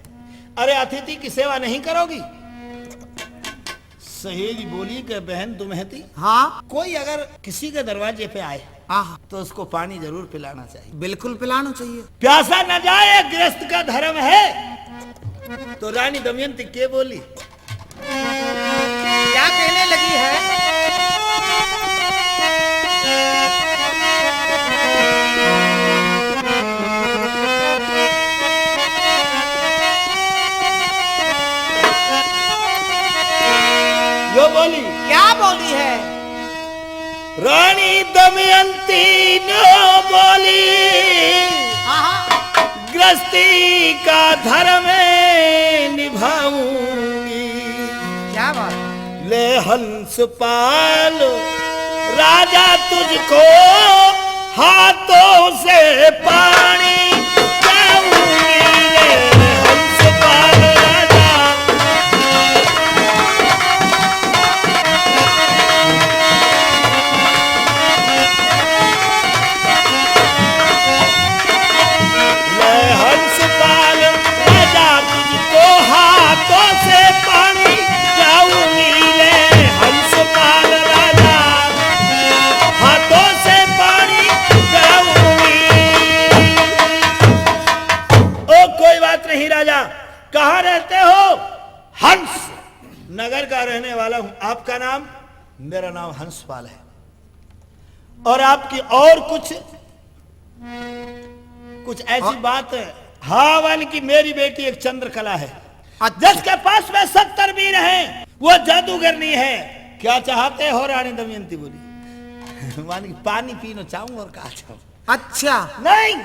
अरे अतिथि की सेवा नहीं करोगी? सहेली बोली कि बहन दुमहती, हाँ। कोई अगर किसी के दरवाजे पे आए, हाँ, हाँ। तो उसको पानी जरूर पिलाना चाहिए। बिल्कुल पिलाना चाहिए। प्यासा न जाए, गृहस्थ का धर्म है। तो रानी दमयंती के बोली? क्या कहने लगी है? यो बोली। क्या बोली है? रानी दमयंती नो बोली, आहा। गृहस्थी का धर्म निभाऊंगी। क्या बात है। ले हंसपाल राजा तुझको हाथों से पानी पिलाऊंगी रे हंसपाल राजा। ले नगर का रहने वाला हूं। आपका नाम? मेरा नाम हंसपाल है। और आपकी और कुछ, कुछ ऐसी और बात है? हाँ, वान की मेरी बेटी एक चंद्रकला है, अच्छा। जिसके पास में सत्तर वीर हैं, वो जादूगरनी है। क्या चाहते हो? रानी दमयंती बोली, वान की पानी पीना चाहूं और कहा चाहूं। अच्छा। नहीं,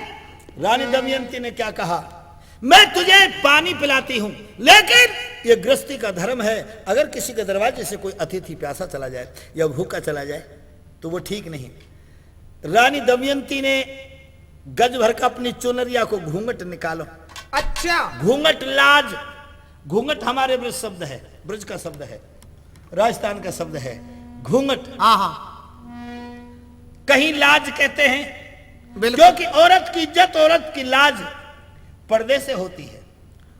रानी दमयंती ने क्या कहा, मैं तुझे पानी पिलाती हूं, लेकिन ये गृहस्थी का धर्म है, अगर किसी के दरवाजे से कोई अतिथि प्यासा चला जाए या भूखा चला जाए, तो वो ठीक नहीं। रानी दमयंती ने गज भर का अपनी चुनरिया को घूंघट निकालो। अच्छा। घूंघट लाज, घूंघट हमारे ब्रज शब्द है, ब्रज का शब्द है, राजस्थान का शब्द है घूंघट। हाँ, हाँ। कहीं लाज कहते हैं, बिल्कुल। क्योंकि औरत की इज्जत, औरत की लाज पर्दे से होती है।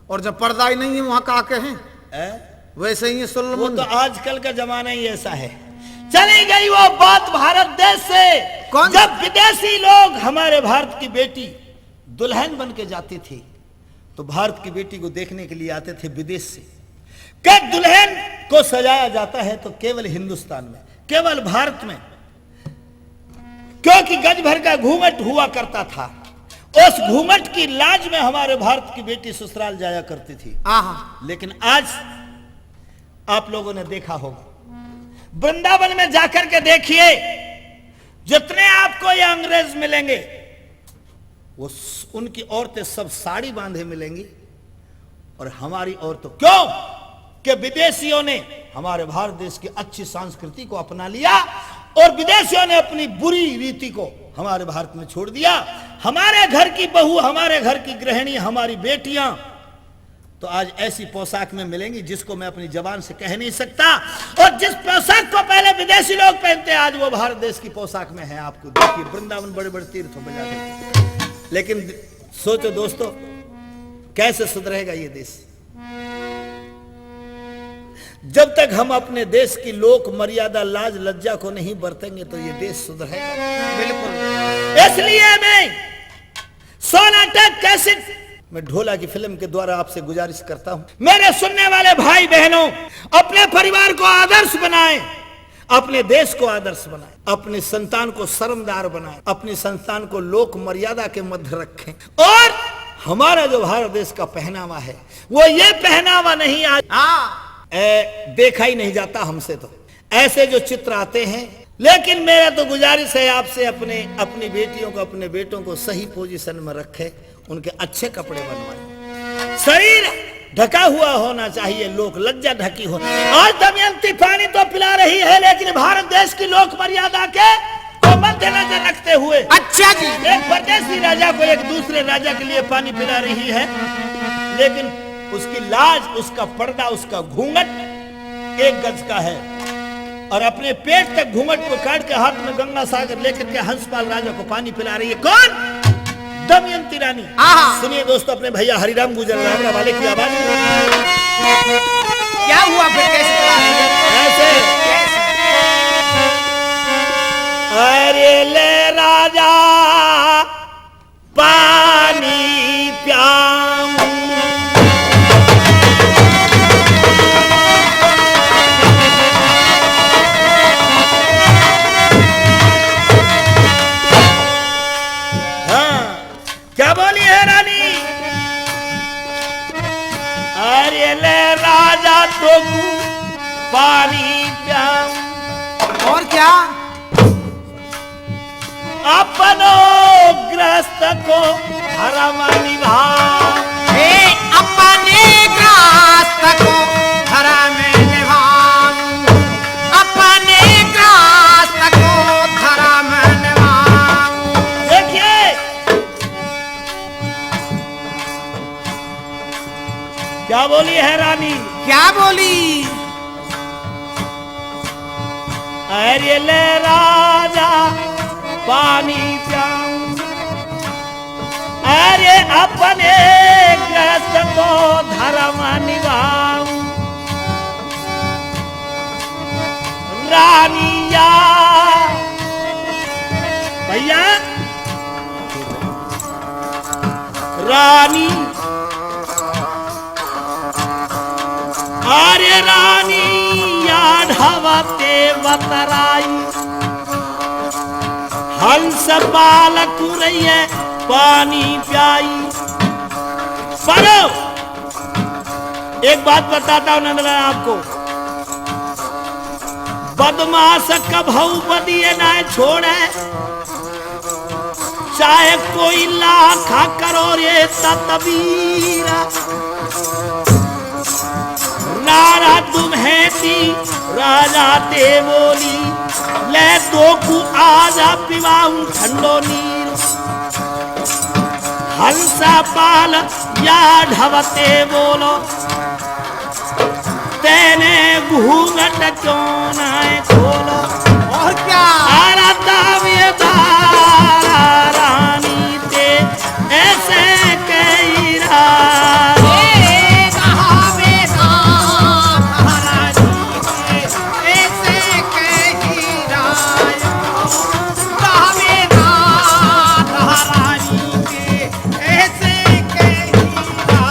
और जब पर्दा ही नहीं है, वहां का कहें? हैं? वैसे ही है, सुन लो वो मन। तो आजकल का जमाना ही ऐसा है। चली गई वो बात भारत देश से। कौन? जब विदेशी लोग हमारे भारत की बेटी दुल्हन बन के जाती थी, तो भारत की बेटी को देखने के लिए आते थे विदेश से। कि दुल्हन को सजाया जाता है तो केवल हिंदुस्तान में, केवल भारत में। क्योंकि गज भर का घूंघट हुआ करता था, उस घूंघट की लाज में हमारे भारत की बेटी ससुराल जाया करती थी। आहा। लेकिन आज आप लोगों ने देखा होगा, वृंदावन में जाकर के देखिए, जितने आपको ये अंग्रेज मिलेंगे, वो स-, उनकी औरतें सब साड़ी बांधे मिलेंगी और हमारी औरतों, क्यों? कि विदेशियों ने हमारे भारत देश की अच्छी संस्कृति को अपना लिया और विदेशियों ने अपनी बुरी रीति को हमारे भारत में छोड़ दिया। हमारे घर की बहू, हमारे घर की गृहिणी, हमारी बेटियां तो आज ऐसी पोशाक में मिलेंगी जिसको मैं अपनी जबान से कह नहीं सकता। और जिस पोशाक को पहले विदेशी लोग पहनते, आज वो भारत देश की पोशाक में है। आपको देखिए, वृंदावन बड़े-बड़े तीर्थों में जाते हैं। लेकिन सोचो दोस्तों, कैसे सुधरेगा ये देश? जब तक हम अपने देश की लोक मर्यादा, लाज, लज्जा को नहीं बरतेंगे, तो ये देश सुधरेगा? बिल्कुल। इसलिए मैं सोनाटा कैसेट में ढोला की फिल्म के द्वारा आपसे गुजारिश करता हूं, मेरे सुनने वाले भाई बहनों, अपने परिवार को आदर्श बनाएं, अपने देश को आदर्श बनाएं, अपनी संतान को शर्मदार बनाएं, अपनी संतान को लोक मर्यादा के मध्य रखें। और हमारा जो भारत देश का पहनावा है, वो ये पहनावा नहीं आज, हाँ। ए, देखा ही नहीं जाता हमसे तो। ऐसे जो चित्र आते हैं, लेकिन मेरा तो गुजारिश है आपसे, अपने, अपनी बेटियों को, अपने बेटों को सही पोजीशन में रखें, उनके अच्छे कपड़े बनवाएं। शरीर ढका हुआ होना चाहिए, लोक लज्जा ढकी हो। आज दमयंती पानी तो पिला रही है, लेकिन भारत देश की लोक मर्यादा के को मद्देनजर रखते हुए, अच्छा जी। एक परदेसी राजा को एक दूसरे राजा के लिए पानी पिला रही है, लेकिन उसकी लाज, उसका पर्दा, उसका घूंघट एक गज का है। और अपने पेट तक घूंघट को काट के हाथ में गंगा सागर लेकर के हंसपाल राजा को पानी पिला रही है। कौन? दमयंती रानी। आहा। सुनिए दोस्तों, अपने भैया हरिराम गुजरावाले की आवाज में। क्या हुआ फिर, कैसे पिला रही है? ऐसे। कैसे? अरे ले राजा पानी प्याऊं। हाँ, क्या बोली है रानी? अरे ले राजा तुमको पानी प्याऊं। और क्या? अपनो गृहस्थ को धर्म निभाऊं। हे अपने गृहस्थ को धर्म निभाऊं, अपने गृहस्थ को धर्म निभाऊं। देखिए, क्या बोली है रानी? क्या बोली? अरे ले राजा पानी प्याऊं, अरे अपने गृहस्थ को धर्म निभाऊं। रानिया, भैया, रानी, आरे रानी आढ़वते बतराई, हंस पाल कुरैये पानी प्याई। पर एक बात बताता हूं नंदलाल आपको, बदमाश कभऊ बदिये ना छोड़े, चाहे कोई लाख करोड़े तदबीर। नारा तुम्हें ती राजा ते बोली, ले दोकु आजा पिवाऊं ठंडो नीर। हंसा पाल आढ़वते बोलो, तेने घूंघट क्यों ना खोलो? और क्या? आरा दावेदार रानी ते ऐसे कही रा। ए दावेदार रानी ते ऐसे कही रा। दावेदार रानी ते ऐसे कही रा।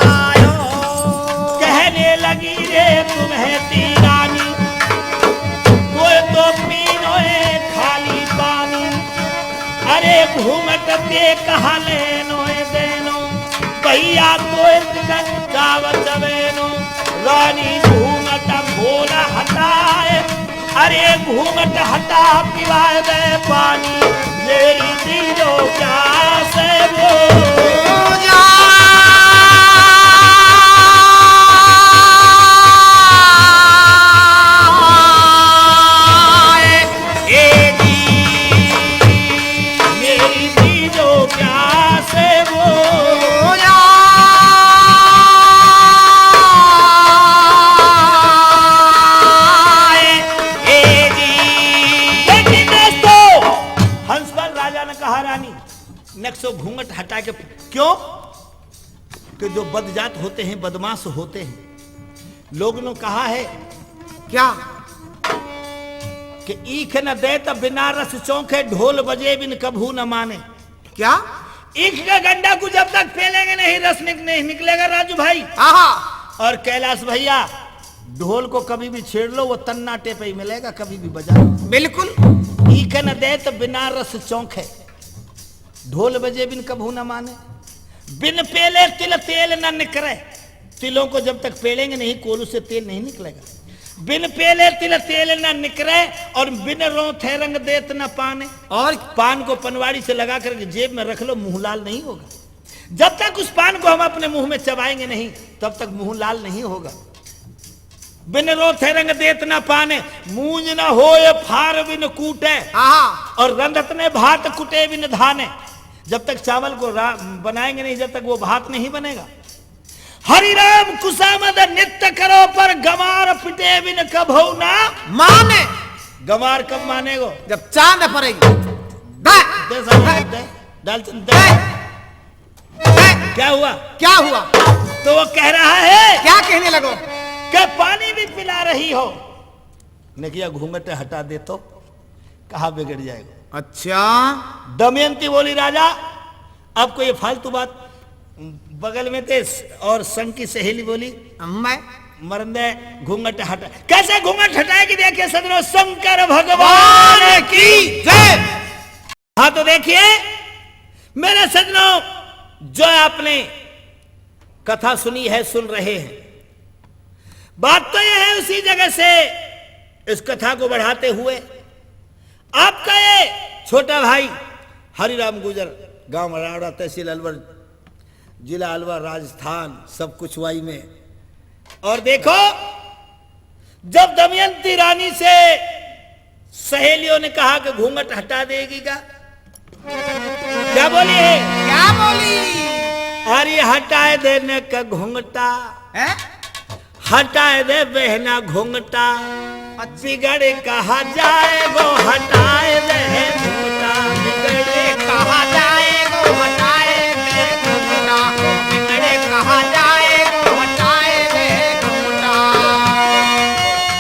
कहने लगी रे तुम्हें ती रानी, कोई तो पीनो है खाली पानी। अरे घूंघट ते कहा लेनो है देनो, भैया तो एक गंगाव चवेनो। रानी घूंघट बोला हटाए, अरे घूंघट हटा पिवाए दे पानी, मेरी दीजो प्यास बुझाए। ए जी, मेरी दीजो प्यास बुझाए। ए जी। लेकिन दोस्तों, हंसपाल राजा ने कहा, रानी, नक्शो घूंघट हटा के, क्यों? कि जो बदजात होते हैं, बदमाश होते हैं। लोग ने कहा है क्या? कि ईख न दे त बिना रस चोखे, ढोल बजे बिन कभू न माने। क्या? ईख का गंडा को जब तक पेलेंगे नहीं, रस निक-, नहीं निकलेगा राजू भाई। आहा। और कैलाश भैया, ढोल को कभी भी छेड़ लो, वो तन्नाटे पे ही मिलेगा, कभी भी बजा लो। बिल्कुल। ईख न दे त बिना रस चोखे, ढोल बजे बिन कभू न माने। बिन पेले तिल तेल न निकरे। तिलों को जब तक पेलेंगे नहीं, कोलू से तेल नहीं निकलेगा। बिन पेले तिल तेल न निकरे और बिन रोथे रंग देत न पाने। और पान को पनवाड़ी से लगा करके जेब में रख लो, मुंह लाल नहीं होगा। जब तक उस पान को हम अपने मुंह में चबाएंगे नहीं, तब तक मुंह लाल नहीं होगा। बिन रोथे रंग देत ना पाने, मूंज न होय फार बिन कूटे। आहा। और रंधत ने भात कुटे बिन धाने। जब तक चावल को रा-, बनाएंगे नहीं, जब तक वो भात नहीं बनेगा। हरि राम कुसामद नित्य करो, पर गंवार पिटे बिन कभो ना माने। गंवार कब मानेगो? जब चांद पड़ेगी। दे। दे साहब, दे। डालचंद दे। दे। क्या हुआ? क्या हुआ? तो वो कह रहा है, क्या कहने लगो? कि पानी भी पिला रही हो, ने किया घूंघट हटा दे तो कहा बिगड़ जाएगा। अच्छा। दमयंती बोली, राजा, अब कोई ये फालतू बात, बगल में थे और संग की सहेली बोली, अम्मा। मरंदे घूंघट हटा, कैसे घूंघट हटाएगी? देखिए सजनों, शंकर भगवान की जय। हाँ, तो देखिए मेरे सज्जनों, जो आपने कथा सुनी है, सुन रहे हैं, बात तो यह है, उसी जगह से इस कथा को बढ़ाते हुए आपका ये छोटा भाई हरिराम गुर्जर, गांव रावड़ा, तहसील अलवर, जिला अलवर, राजस्थान, सब कुछ वाई में। और देखो, जब दमयंती रानी से सहेलियों ने कहा कि घूंघट हटा देगी क्या? क्या बोली है? क्या बोली? अरे हटाए दे न क घूंघटा। हैं? हटाए दे बहना घूंघटा। अच्छा। बिगड़ कहा जाएगो, हटाए दे घूंघटा। बिगड़ कहा जाएगो, हटाए दे घूंघटा। बिगड़ कहा जाएगो, हटाए दे घूंघटा।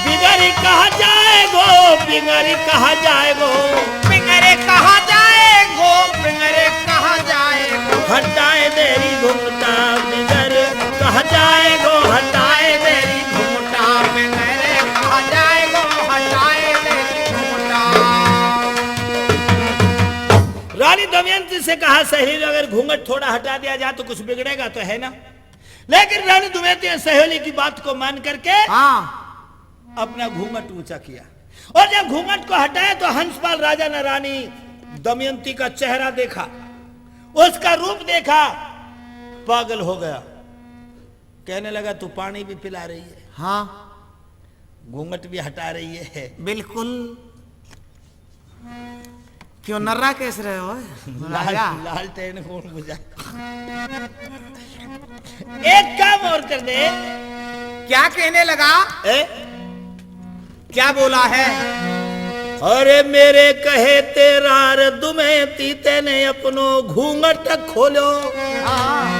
बिगड़ कहा जाएगो, बिगड़ कहा जाएगो। बिगड़ कहा जाएगो, बिगड़ कहा जाएगो। हटाए दे री घूंघटा, बिगड़ कहा जाएगो, हटाए दे री घूंघटा। से कहा, "सहेली, अगर घूंघट थोड़ा हटा दिया जाए तो कुछ बिगड़ेगा तो है ना?" लेकिन रानी दुमहती सहेली की बात को मान करके हाँ। अपना घूंघट ऊंचा किया। और जब घूंघट को हटाया तो हंसपाल राजा ने रानी दमयंती का चेहरा देखा, उसका रूप देखा, पागल हो गया। कहने लगा, "तू पानी भी पिला रही है, हाँ। घूंघट भी हटा रही है।" बिल्कुल। क्यों नर्रा कैस रहे हो, लाल-, महाराजा? लालटेन कौन बुझा? एक काम और कर दे। क्या कहने लगा? ए? क्या बोला है? अरे मेरे कहे ते रार दुमहती तेने अपनो घूंघट खोलो। हाँ।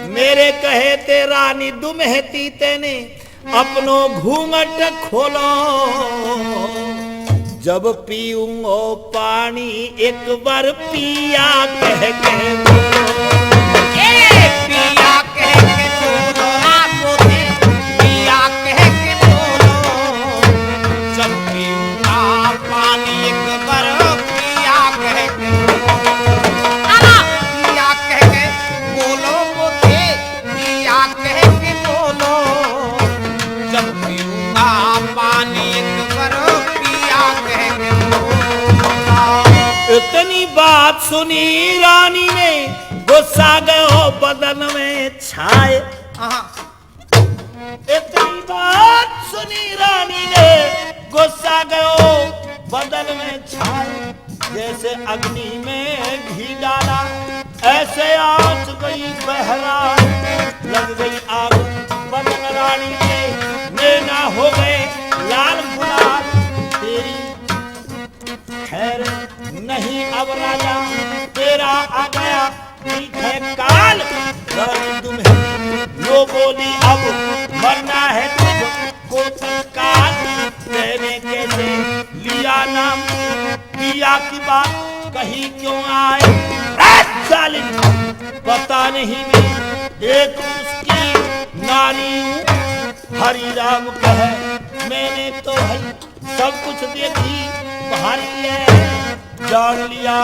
मेरे कहे ते रानी दुमहती तेने अपनो घूंघट खोलो। जब पीऊंगो पानी एक बार पिया कह के बोलो। ए, पिया कह के बोलो, आप बोले, पिया कह के बोलो। जब पीऊंगा पानी एक बार पिया कह के बोलो। आला, पिया कह के बोलो बोले, पिया कह के बोलो, जब पीऊंगा पानी एक बार पिया कह के बोलो। इतनी बात सुनी रानी ने, गुस्सा गयो बदन में छाए। आहा। इतनी बात सुनी रानी ने, गुस्सा गयो बदन में छाए। जैसे अग्नि में घी डाला, ऐसे आंच गई बहराए। लग गई आग बदन रानी के, नैना हो गए लाल गुलाल। तेरी खैर नहीं अब राजा, तेरा आ गया ठीक है काल। रानी दुमहती लो बोली, अब मरना है तुझको तत्काल। तेने कैसे लिया नाम, पिया की बात कही क्यों आए। ए जालिम, पता नहीं मैं एक उसकी नारी हूँ। हरि राम कहे मैंने तो है सब कुछ देखी भारी है। जान लिया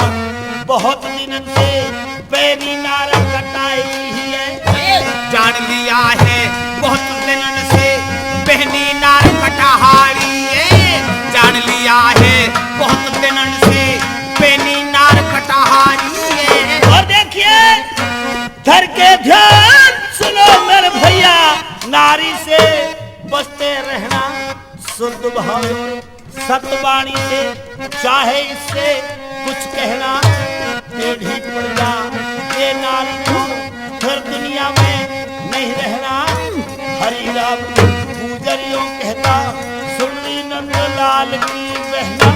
बहुत दिन से पैनी नार कटाई है। जान लिया है बहुत दिन से पैनी नार कटाहारी है। जान लिया है बहुत दिन से पैनी नार कटाहारी है। और देखिए, धर के ध्यान सुनो मेरे भैया, नारी से बचते रहना, शुद्ध भाव और सतवाणी से, चाहे इससे कुछ कहना, टेढ़ी पड़ जा ये नारी को, फिर दुनिया में नहीं रहना। हरि राम गुजरियों कहता, सुन ली नंदलाल की बहना।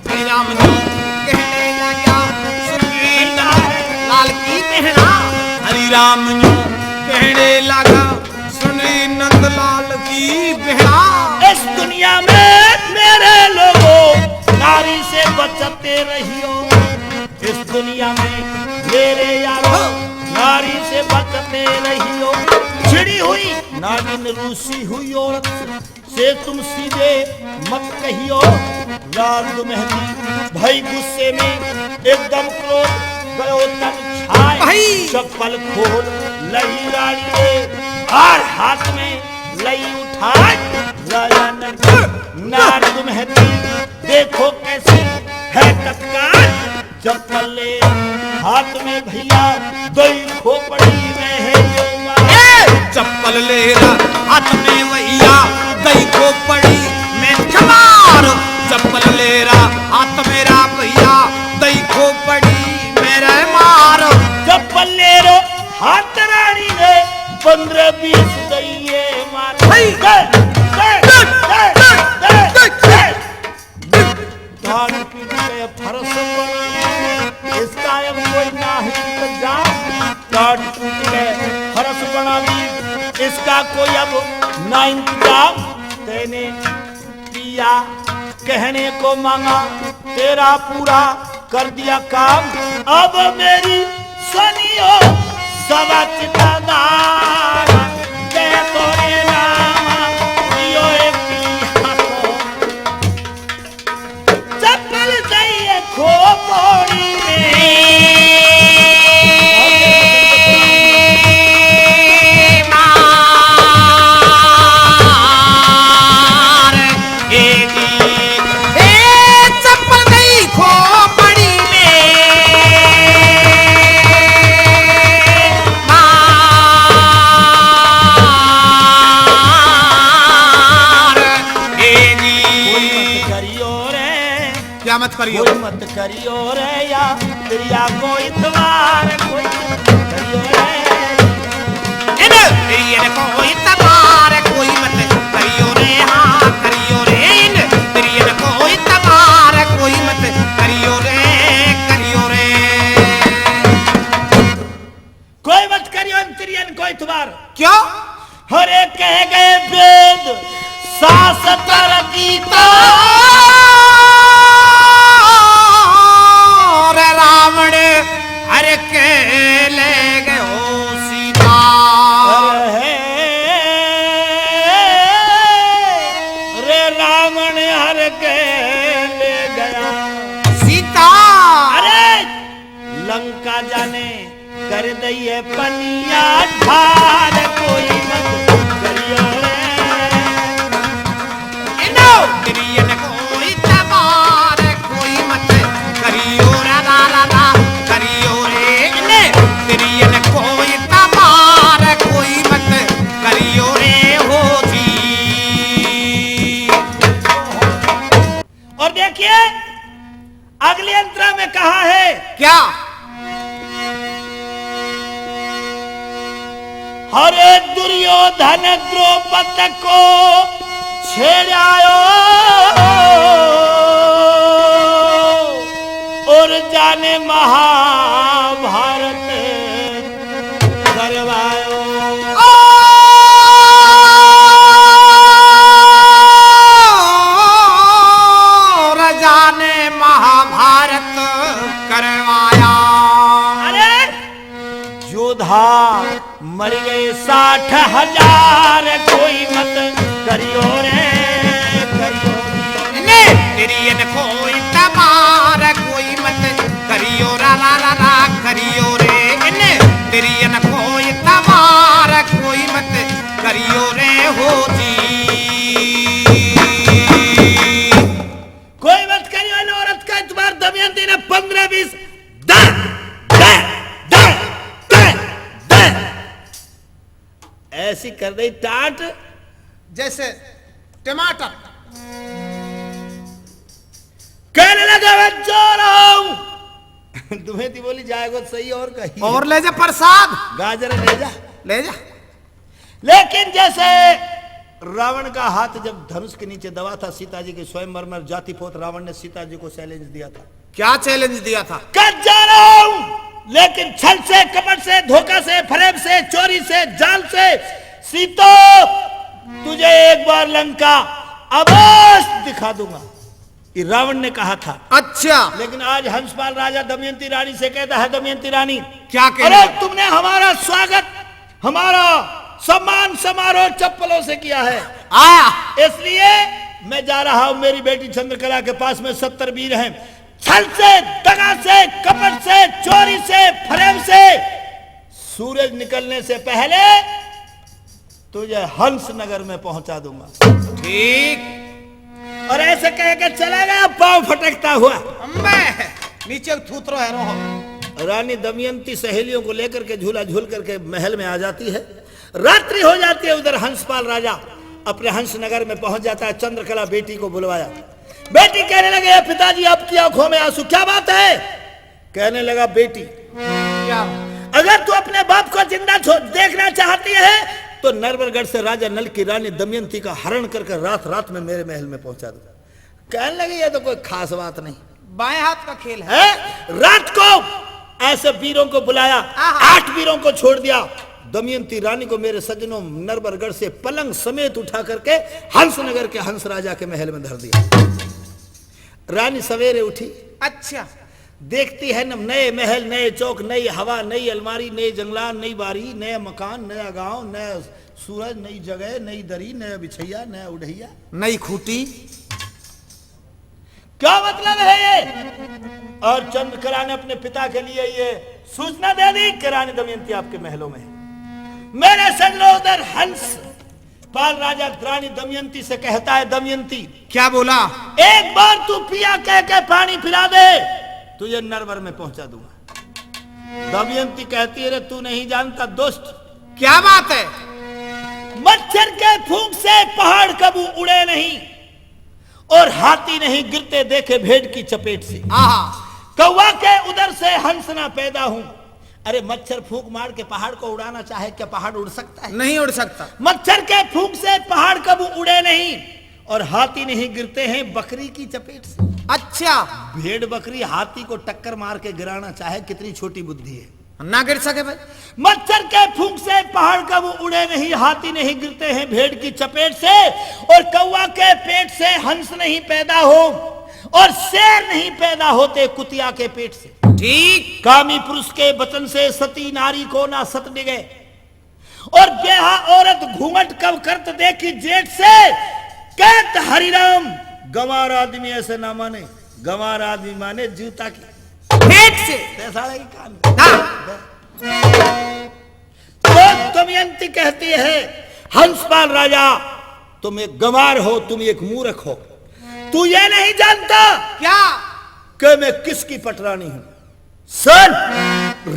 हरि राम जो कहने लगा, सुन ली नंदलाल की बहना। हरि राम जो कहने लगा, सुनी नंदलाल की बहना। इस दुनिया में मेरे लोगों, नारी से बचते रहियो। इस दुनिया में मेरे यारो, नारी से बचते रहियो। छिड़ी हुई नागिन रूसी हुई औरत से तुम सीधे मत कहियो। रात दुमहती भई गुस्से में एकदम क्रोध गयो तन छाए। भाई। चप्पल खोल लई रानी ने और हाथ में लई उठाए। राजा नंद नार दुमहती देखो कैसी है तत्काल। चप्पल ले हाथ में भैया, दई खोपड़ी में है जो मार। ए! चप्पल ले रहा हाथ में भैया, दई खोपड़ी में छमार। चप्पल ले रहा हाथ मेरा भैया, दई खोपड़ी में रे मार। चप्पल ले रो हाथ रानी ने, पन्द्रह बीस दइये मार। भाई। दे, दे, दे, दे, दे, दे। दे। टाट पीट के फरस बना, इसका अब कोई ना इंतजाम। टाट पीट के फरस बना ली, इसका कोई अब ना इंतजाम। तेने पिया कहने को मांगा, तेरा पूरा कर दिया काम। अब मेरी सुनियो सब चितदार, दे तोरे नाम दियो एक पिया को। चप्पल दइये खोपड़ी में। मत करियो। कोई मत करियो रे या, तिरिया को इतवार कोई मत करियो रे। इन तिरियन को इतवार कोई मत करियो रे, हाँ करियो रे। इन तिरियन को इतवार कोई मत करियो रे, करियो रे। कोई मत करियो इन तिरियन को इतवार। क्यों? हरे कह गए वेद शास्त्र गीता। रे रावण हर के ले गयो सीता। अरे हे, रे रावण हर के ले गया सीता। अरे लंका जाने कर दइए पनिया ढार कोई मत करियो रे। इनो तिरियन कोई तबार कोई मत करियो रा रा रा रा करियो रे। इने तिरियन कोई तबार कोई मत करियो रे हो जी। और देखिए अगले अंतरा में कहा है क्या? हरे दुर्योधन द्रौपद को छेड़ायो और जाने महाभारत करवायो। और जाने महाभारत करवाया। अरे योद्धा मर गए साठ हजार, कोई मत करियो रे, करियो। ने तिरियन कोई तबार कोई मत करियो रा रा रा रा करियो रे। ने तिरियन कोई तबार कोई मत करियो रे हो जी। कोई मत करियो इन औरत का इतबार। दमयंती ने पन्द्रह बीस दे, दे, दे, दे, दे। ऐसी कर दई टाट जैसे टमाटर। कहने लगा, "मैं जा रहा हूं।" तुम्हें ती बोली, "जाएगो सही और कहीं।" और ले जा प्रसाद। गाजर ले जा। ले जा। लेकिन जैसे रावण का हाथ जब धनुष के नीचे दबा था, सीता जी के स्वयंवर में जाति पोत रावण ने सीता जी को challenge दिया था। क्या challenge दिया था? कट जा रहा हूं, लेकिन छल से, कपट से, धोखा से, फरेब से, चोरी से, जाल से, सीता, तुझे एक बार लंका अवश्य दिखा दूंगा। ये रावण ने कहा था। अच्छा। लेकिन आज हंसपाल राजा दमयंती रानी से कहता है, "दमयंती रानी, क्या कहने अरे लगा? तुमने हमारा स्वागत, हमारा सम्मान समारोह चप्पलों से किया है। आ। इसलिए मैं जा रहा हूं मेरी बेटी चंद्रकला के पास में, सत्तर वीर हैं। छल से, दगा से, कपट से, चोरी से, फरेब से सूरज निकलने से पहले तुझे हंस नगर में पहुंचा दूंगा।" ठीक। और ऐसे कह के चला गया, पांव फटकता हुआ। अम्बे, नीचे थूथरो है, रोहो। रानी दमयंती सहेलियों को लेकर के झूला झूल करके महल में आ जाती है। रात्रि हो जाती है। उधर हंसपाल राजा अपने हंस नगर में पहुंच जाता है। चंद्रकला बेटी को बुलवाया। बेटी कहने लगे, "ए पिताजी, आपकी आंखों में आंसू, क्या बात है?" कहने लगा, "बेटी, क्या? अगर तू अपने बाप को जिंदा छो-, देखना चाहती है, तो नरवरगढ़ से राजा नल की रानी दमयंती का हरण करके रात रात में मेरे महल में पहुंचा दो।" कहने लगे, "ये तो कोई खास बात नहीं।" बाएं हाथ का खेल है। हैं? रात को ऐसे वीरों को बुलाया, आहा। आठ वीरों को छोड़ दिया। दमयंती रानी को, मेरे सज्जनों, नरवरगढ़ से पलंग समेत उठा करके हंस नगर के हंस राजा के महल में धर दिया। रानी सवेरे उठी। अच्छा। देखती है न, नए महल, नए चौक, नई हवा, नई अलमारी, नए जंगलात, नई बारी, नया मकान, नया गांव, नया सूरज, नई जगह, नई दरी, नया बिछैया, नया उढ़ैया। नई खूंटी। क्या मतलब है ये? और चंद्रकला ने अपने पिता के लिए ये सूचना दे दी कि रानी दमयंती आपके महलों में है। मेरे सज्जनों, उधर हंस पाल राजा रानी दमयंती से कहता है, "दमयंती।" क्या बोला? "एक बार तू पिया कह के पानी पिला दे, तुझे नरवर में पहुंचा दूंगा।" दमयंती कहती है, "अरे तू नहीं जानता दुष्ट।" क्या बात है? "मच्छर के फूंक से पहाड़ कबू उड़े नहीं, और हाथी नहीं गिरते देखे भेड़ की चपेट से। आहा। कौवा के उदर से हंस ना पैदा हूं। अरे, मच्छर फूंक मार के पहाड़ को उड़ाना चाहे, क्या पहाड़ उड़ सकता है? नहीं उड़ सकता। मच्छर के फूंक से पहाड़ कब उड़े नहीं, और हाथी नहीं गिरते हैं बकरी की चपेट से। अच्छा। भेड़ बकरी हाथी को टक्कर मार के गिराना चाहे, कितनी छोटी बुद्धि है। ना गिर सके भाई। मच्छर के फूंक से पहाड़ कब उड़े नहीं, हाथी नहीं गिरते हैं भेड़ की चपेट से, और कौवा के पेट से हंस नहीं पैदा हो, और शेर नहीं पैदा होते कुतिया के पेट से। ठीक। कामी पुरुष के वचन से सती नारी को ना सत डिगे, और बेहा औरत घूंघट कब करत देखी जेठ से। कहत हरिराम, गंवार आदमी ऐसे ना माने, गंवार आदमी माने जूता की पेट से। पैसा लगी कान में। हाँ। तो दमयंती कहती है, हंसपाल राजा, तुम एक गंवार हो, तुम एक मूर्ख हो, तू ये नहीं जानता क्या? कि मैं किसकी पटरानी हूं। सुन,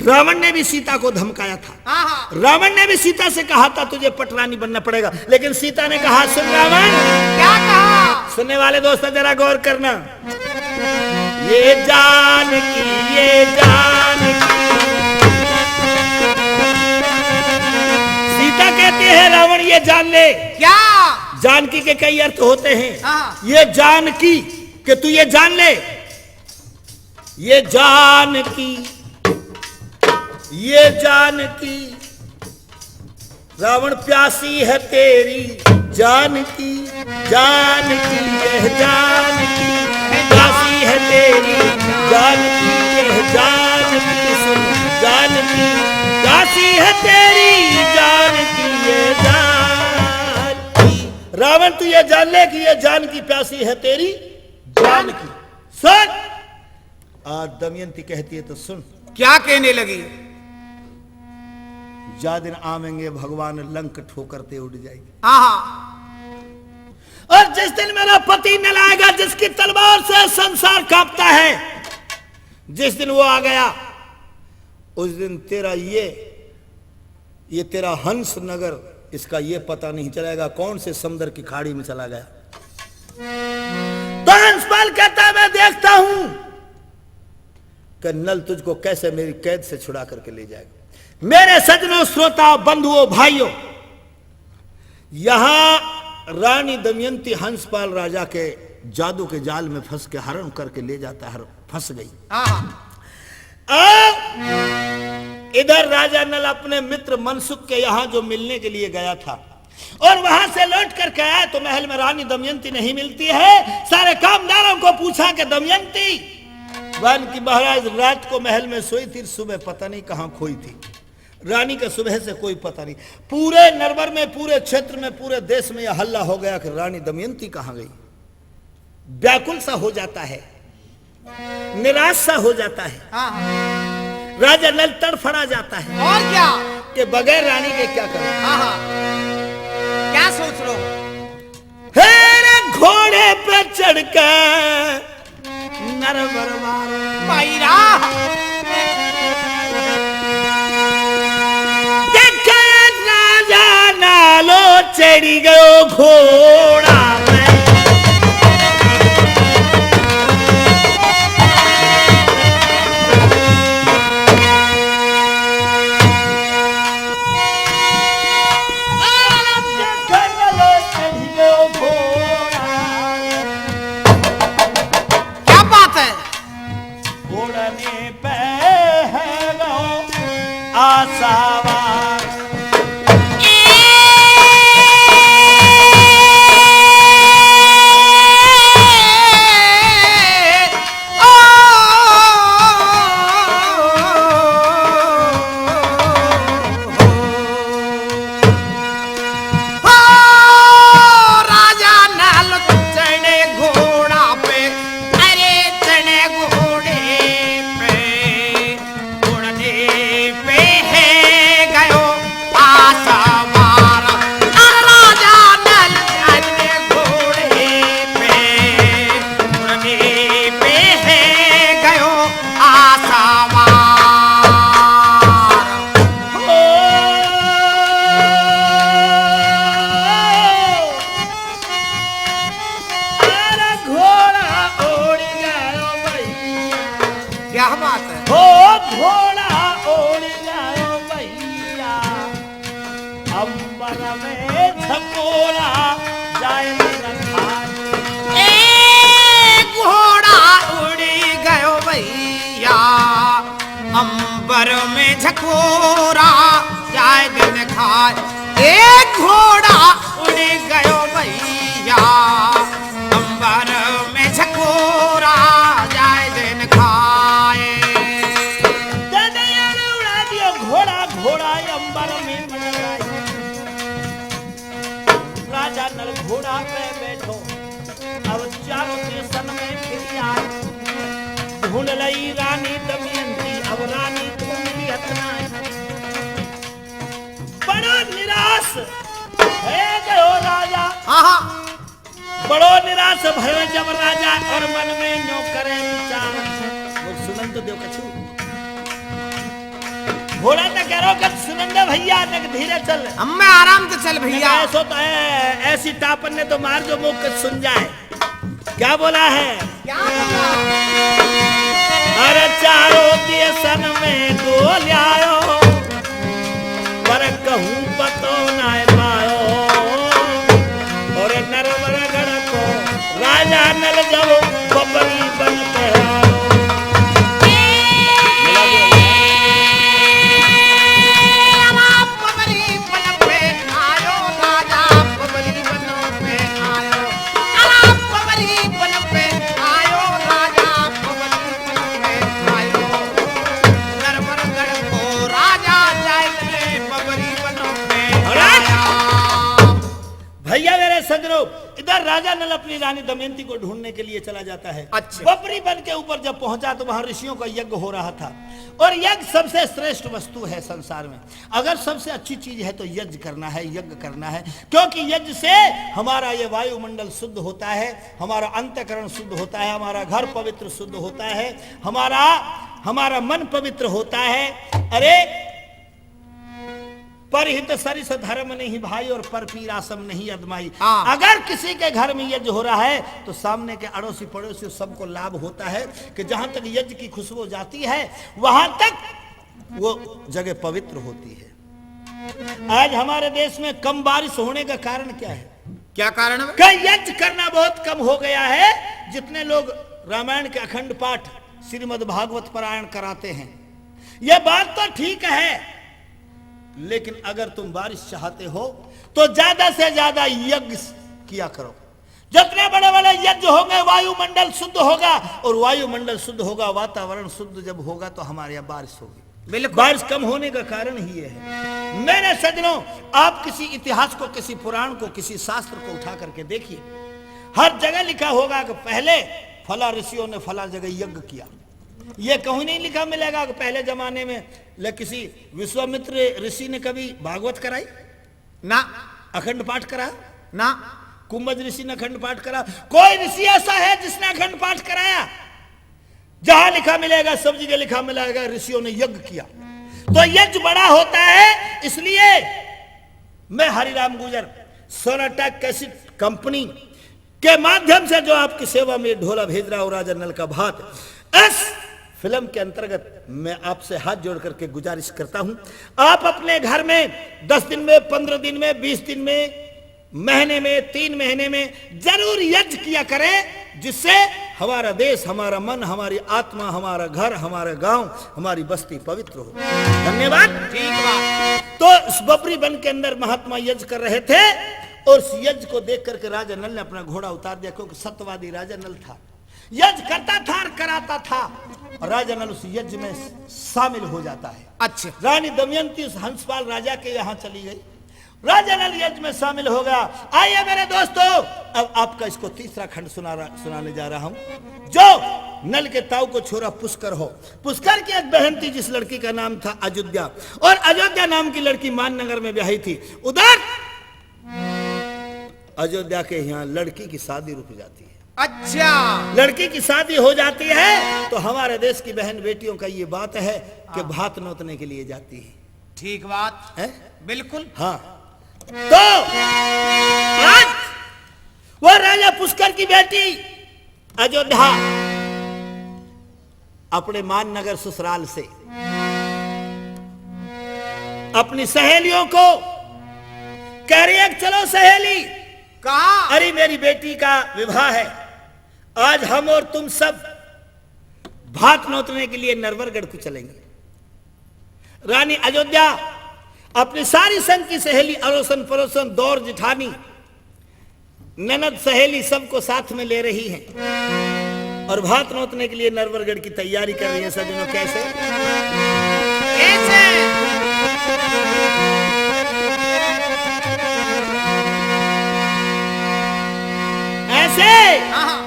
रावण ने भी सीता को धमकाया था। हाँ, हाँ। रावण ने भी सीता से कहा था, "तुझे पटरानी बनना पड़ेगा," लेकिन सीता ने कहा, "सुन रावण।" क्या कहा? सुनने वाले दोस्तों, जरा गौर करना। ये जानकी, ये जानकी। सीता कहती है, "रावण, ये जान ले।" क्या? जानकी के कई अर्थ होते हैं। हाँ। ये जानकी, कि तू ये जान ले, ये जानकी, ये जानकी, रावण प्यासी है तेरी जानकी, जानकी, यह जानकी, प्यासी है तेरी जानकी, यह जानकी, सुन जानकी, प्यासी है तेरी जानकी, यह जानकी। रावण, तू ये जान ले कि ये जानकी प्यासी है तेरी जानकी। सुन। आज दमयंती कहती है तो सुन। क्या कहने लगी? जा दिन आवेंगे भगवान, लंक ठोकर ते उड़ जाएगी। आहा। और जिस दिन मेरा पति नल आएगा, जिसकी तलवार से संसार कांपता है, जिस दिन वो आ गया, उस दिन तेरा ये ये तेरा हंस नगर, इसका ये पता नहीं चलेगा कौन से समुद्र की खाड़ी में चला गया। तो हंसपाल कहता है, मैं देखता हूं कि नल तुझको कैसे मेरी कैद से छुड़ा करके ले जाएगा। मेरे सज्जनों, श्रोताओं, बंधुओं, भाइयों, यहां रानी दमयंती हंसपाल राजा के जादू के जाल में फंस के हरण करके ले जाता है, हरण, फंस गई। आहा। अब इधर राजा नल अपने मित्र मनसुख के यहां जो मिलने के लिए गया था और वहां से लौट करके आया तो महल में रानी दमयंती नहीं मिलती है। सारे कामदारों को पूछा कि दमयंती, वन की महाराज रात को महल में सोई थी, सुबह पता नहीं कहां खोई थी। रानी का सुबह से कोई पता नहीं। पूरे नरवर में, पूरे क्षेत्र में, पूरे देश में यह हल्ला हो गया कि रानी दमयंती कहां गई। व्याकुल सा हो जाता है, निराश सा हो जाता है। हाँ, हाँ। राजा नल तड़फड़ा जाता है। और क्या? कि बगैर रानी के क्या करूं? हाँ, हाँ। क्या सोच रहे हो? हे रे, घोड़े पे चढ़ के नर बरबार। पैरा। देखे राजा नालो चढ़ी गयो घोड़ा पे। क्या बात है? घोड़नी पे है गो आसावा। क्या बात है। हो घोड़ा उड़ी गयो भैया, अंबर में झकोरा जाए दिन खाए। ए घोड़ा उड़ी गयो भैया, अंबर में झकोरा जाए दिन खाए। ए घोड़ा उड़ी गयो भैया, अंबर में झकोरा जाए दिन खाए। दे दे यार उड़ा दियो घोड़ा, घोड़ा अंबर में मंडराए। राजा नल घोड़ा पे बैठो, अब चारों दिसन में फिर आए। ढूंढ लई रानी दमयंती, अब रानी ढूंढ ली हतना। बड़ा निराश है गयो राजा। हाँ, हाँ। बड़ो निराश भयो जब राजा और मन में न्यो करे विचार। लोग सुनन तो देव कछु। घोड़ा तो कह रहो कि सुनन दे भैया, देख धीरे चल। हम मैं आराम से चल भैया। ऐसो तो है, ऐसी टापन ने तो मार जो मुख सुन जाए। क्या बोला है? क्या बोला? अरे चारों दिसन में डोल आयो, पर कहूँ पतो ना पायो। और नरवर गढ़ को राजा नल जब बबरी बन पे आयो। बबरी बन पे आयो, राजा बबरी बन पे आयो। अरे बबरी बन पे आयो, राजा बबरी बन पे आयो। नरवर गढ़ को राजा जाए रे बबरी बन पे अरे! आया। भैया मेरे सज्जनों, इधर राजा नल अपनी रानी दमयंती को ढूंढने के लिए चला जाता है। अच्छा। बबरी वन के ऊपर जब पहुंचा तो वहां ऋषियों का यज्ञ हो रहा था, और यज्ञ सबसे श्रेष्ठ वस्तु है संसार में। अगर सबसे अच्छी चीज है तो यज्ञ करना है, यज्ञ करना है, क्योंकि यज्ञ से हमारा ये वायुमंडल शुद्ध होता है, हमारा अंतःकरण शुद्ध होता है, हमारा घर पवित्र शुद्ध होता है, हमारा, हमारा मन पवित्र होता है। अरे, परहित सरिस धर्म नहीं भाई और पर पीरा सम नहीं अदमाई। हाँ। अगर किसी के घर में यज्ञ हो रहा है तो सामने के अड़ोसी पड़ोसी सबको लाभ होता है कि जहां तक यज्ञ की खुशबू जाती है वहां तक वो जगह पवित्र होती है। आज हमारे देश में कम बारिश होने का कारण क्या है? क्या कारण है? कि यज्ञ करना बहुत कम हो गया है। जितने लोग रामायण के अखंड पाठ, श्रीमद् भागवत पारायण कराते हैं, यह बात तो ठीक है, लेकिन अगर तुम बारिश चाहते हो तो ज्यादा से ज्यादा यज्ञ किया करो। जितने बड़े-बड़े यज्ञ होंगे, वायुमंडल शुद्ध होगा, और वायुमंडल शुद्ध होगा, वातावरण शुद्ध जब होगा, तो हमारे यहाँ बारिश होगी। बिल्कुल। बारिश कम होने का कारण ही ये है। मेरे सज्जनों, आप किसी इतिहास को, किसी पुराण को, किसी शास्त्र को उठा करके देखिए, हर जगह लिखा होगा कि पहले फला ऋषियों ने फला जगह यज्ञ किया। ये कहीं नहीं लिखा मिलेगा कि पहले जमाने में ल-, किसी विश्वामित्र ऋषि ने कभी भागवत कराई? ना। अखंड पाठ करा? ना। कुंभज ऋषि ने अखंड पाठ करा? कोई ऋषि ऐसा है जिसने अखंड पाठ कराया? जहां लिखा मिलेगा, सब जगह लिखा मिलेगा, ऋषियों ने यज्ञ किया। तो यज्ञ बड़ा होता है, इसलिए मैं हरिराम गुर्जर, सोनाटा कैसेट कंपनी के माध्यम से जो आपकी सेवा में ढोला भेज रहा हूं, राजा नल का भात, इस फिल्म के अंतर्गत मैं आपसे हाथ जोड़ करके गुजारिश करता हूं, आप अपने घर में दस दिन में, पन्द्रह दिन में, बीस दिन में, महीने में, तीन महीने में जरूर यज्ञ किया करें, जिससे हमारा देश, हमारा मन, हमारी आत्मा, हमारा घर, हमारा गांव, हमारी बस्ती पवित्र हो। धन्यवाद। ठीक बात। तो इस बबरी वन के अंदर महात्मा यज्ञ कर रहे थे और उस यज्ञ को देख करके राजा नल ने अपना घोड़ा उतार दिया, क्योंकि सत्यवादी राजा नल था, यज्ञ करता था और कराता था। और राजा नल उस यज्ञ में शामिल हो जाता है। अच्छा। रानी दमयंती उस हंसपाल राजा के यहाँ चली गई, राजा नल यज्ञ में शामिल हो गया। आइए मेरे दोस्तों, अब आपका इसको तीसरा खंड सुना रहा, सुनाने जा रहा हूं। जो नल के ताऊ को छोरा पुष्कर हो, पुष्कर की एक बहन थी जिस लड़की का नाम था अयोध्या, और अयोध्या नाम की लड़की माननगर में ब्याही थी। उधर अयोध्या के यहाँ लड़की की शादी रुक जाती है। अच्छा। लड़की की शादी हो जाती है तो हमारे देश की बहन बेटियों का ये बात है कि हाँ। भात नोतने के लिए जाती है। ठीक बात है। बिल्कुल। हाँ। तो आज वो राजा पुष्कर की बेटी अयोध्या अपने मान नगर ससुराल से अपनी सहेलियों को कह रही है कि चलो सहेली, कहा? अरे मेरी बेटी का विवाह है, आज हम और तुम सब भात नोतने के लिए नरवरगढ़ को चलेंगे। रानी अयोध्या अपनी सारी संग की सहेली, अड़ोसन पड़ोसन, दौर जिठानी, ननद सहेली सबको साथ में ले रही हैं और भात नोतने के लिए नरवरगढ़ की तैयारी कर रही हैं। सज्जनों, कैसे? कैसे? ऐसे। हाँ, हाँ।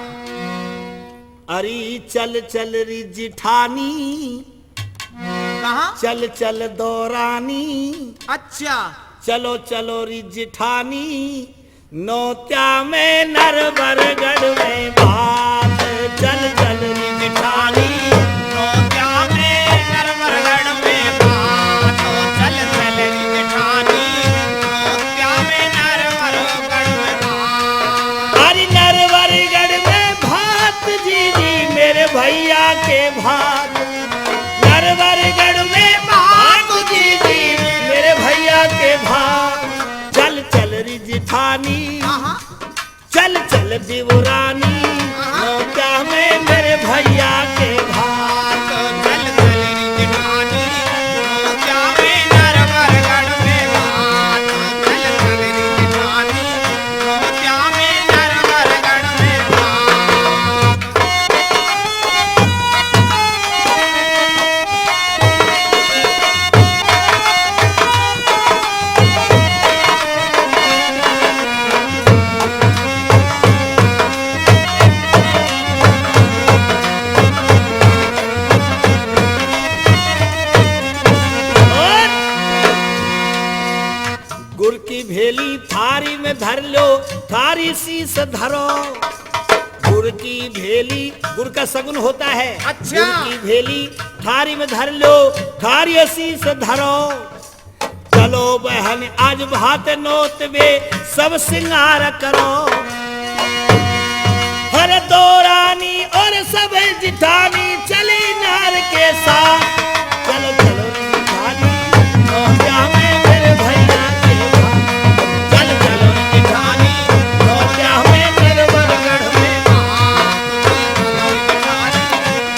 अरे चल चल री जिठानी, कहाँ? चल चल दौरानी। अच्छा। चलो चलो री जिठानी, नोत्या में नरवरगढ़ में भात। चल चल री जिठानी, नोत्या में नरवरगढ़ में भात। चल चल री जिठानी, नोत्या में नरवरगढ़ में भात। अरे नरवरगढ़ में भात जी जी, मेरे भैया के भात। नरवरगढ़ में भात जी जी, मेरे भैया के भात। चल चल री जिठानी, हाँ, हाँ। चल चल देवरानी, हाँ, हाँ। नोत्या में मेरे भैया के भात। चल चल री जिठानी, नोत्या में नरवरगढ़ में भात। चल चल री जिठानी, नोत्या में नरवरगढ़ में भात। गुर की भेली थारी में धर लो, थारी शीश धरो। गुर की भेली, गुर का सगुन होता है। अच्छा। गुर की भेली थारी में धर लो, थारी शीश धरो। चलो बहन आज भात नोतबे, सब सिंगार करो। हर दौरानी और सब जिठानी चली नार के साथ। चलो चलो रे जिठानी, नोत्या में मेरे भैया के भात। चल चलो रे जिठानी, नोत्या में नरवरगढ़ में भात। चल चलो रे जिठानी,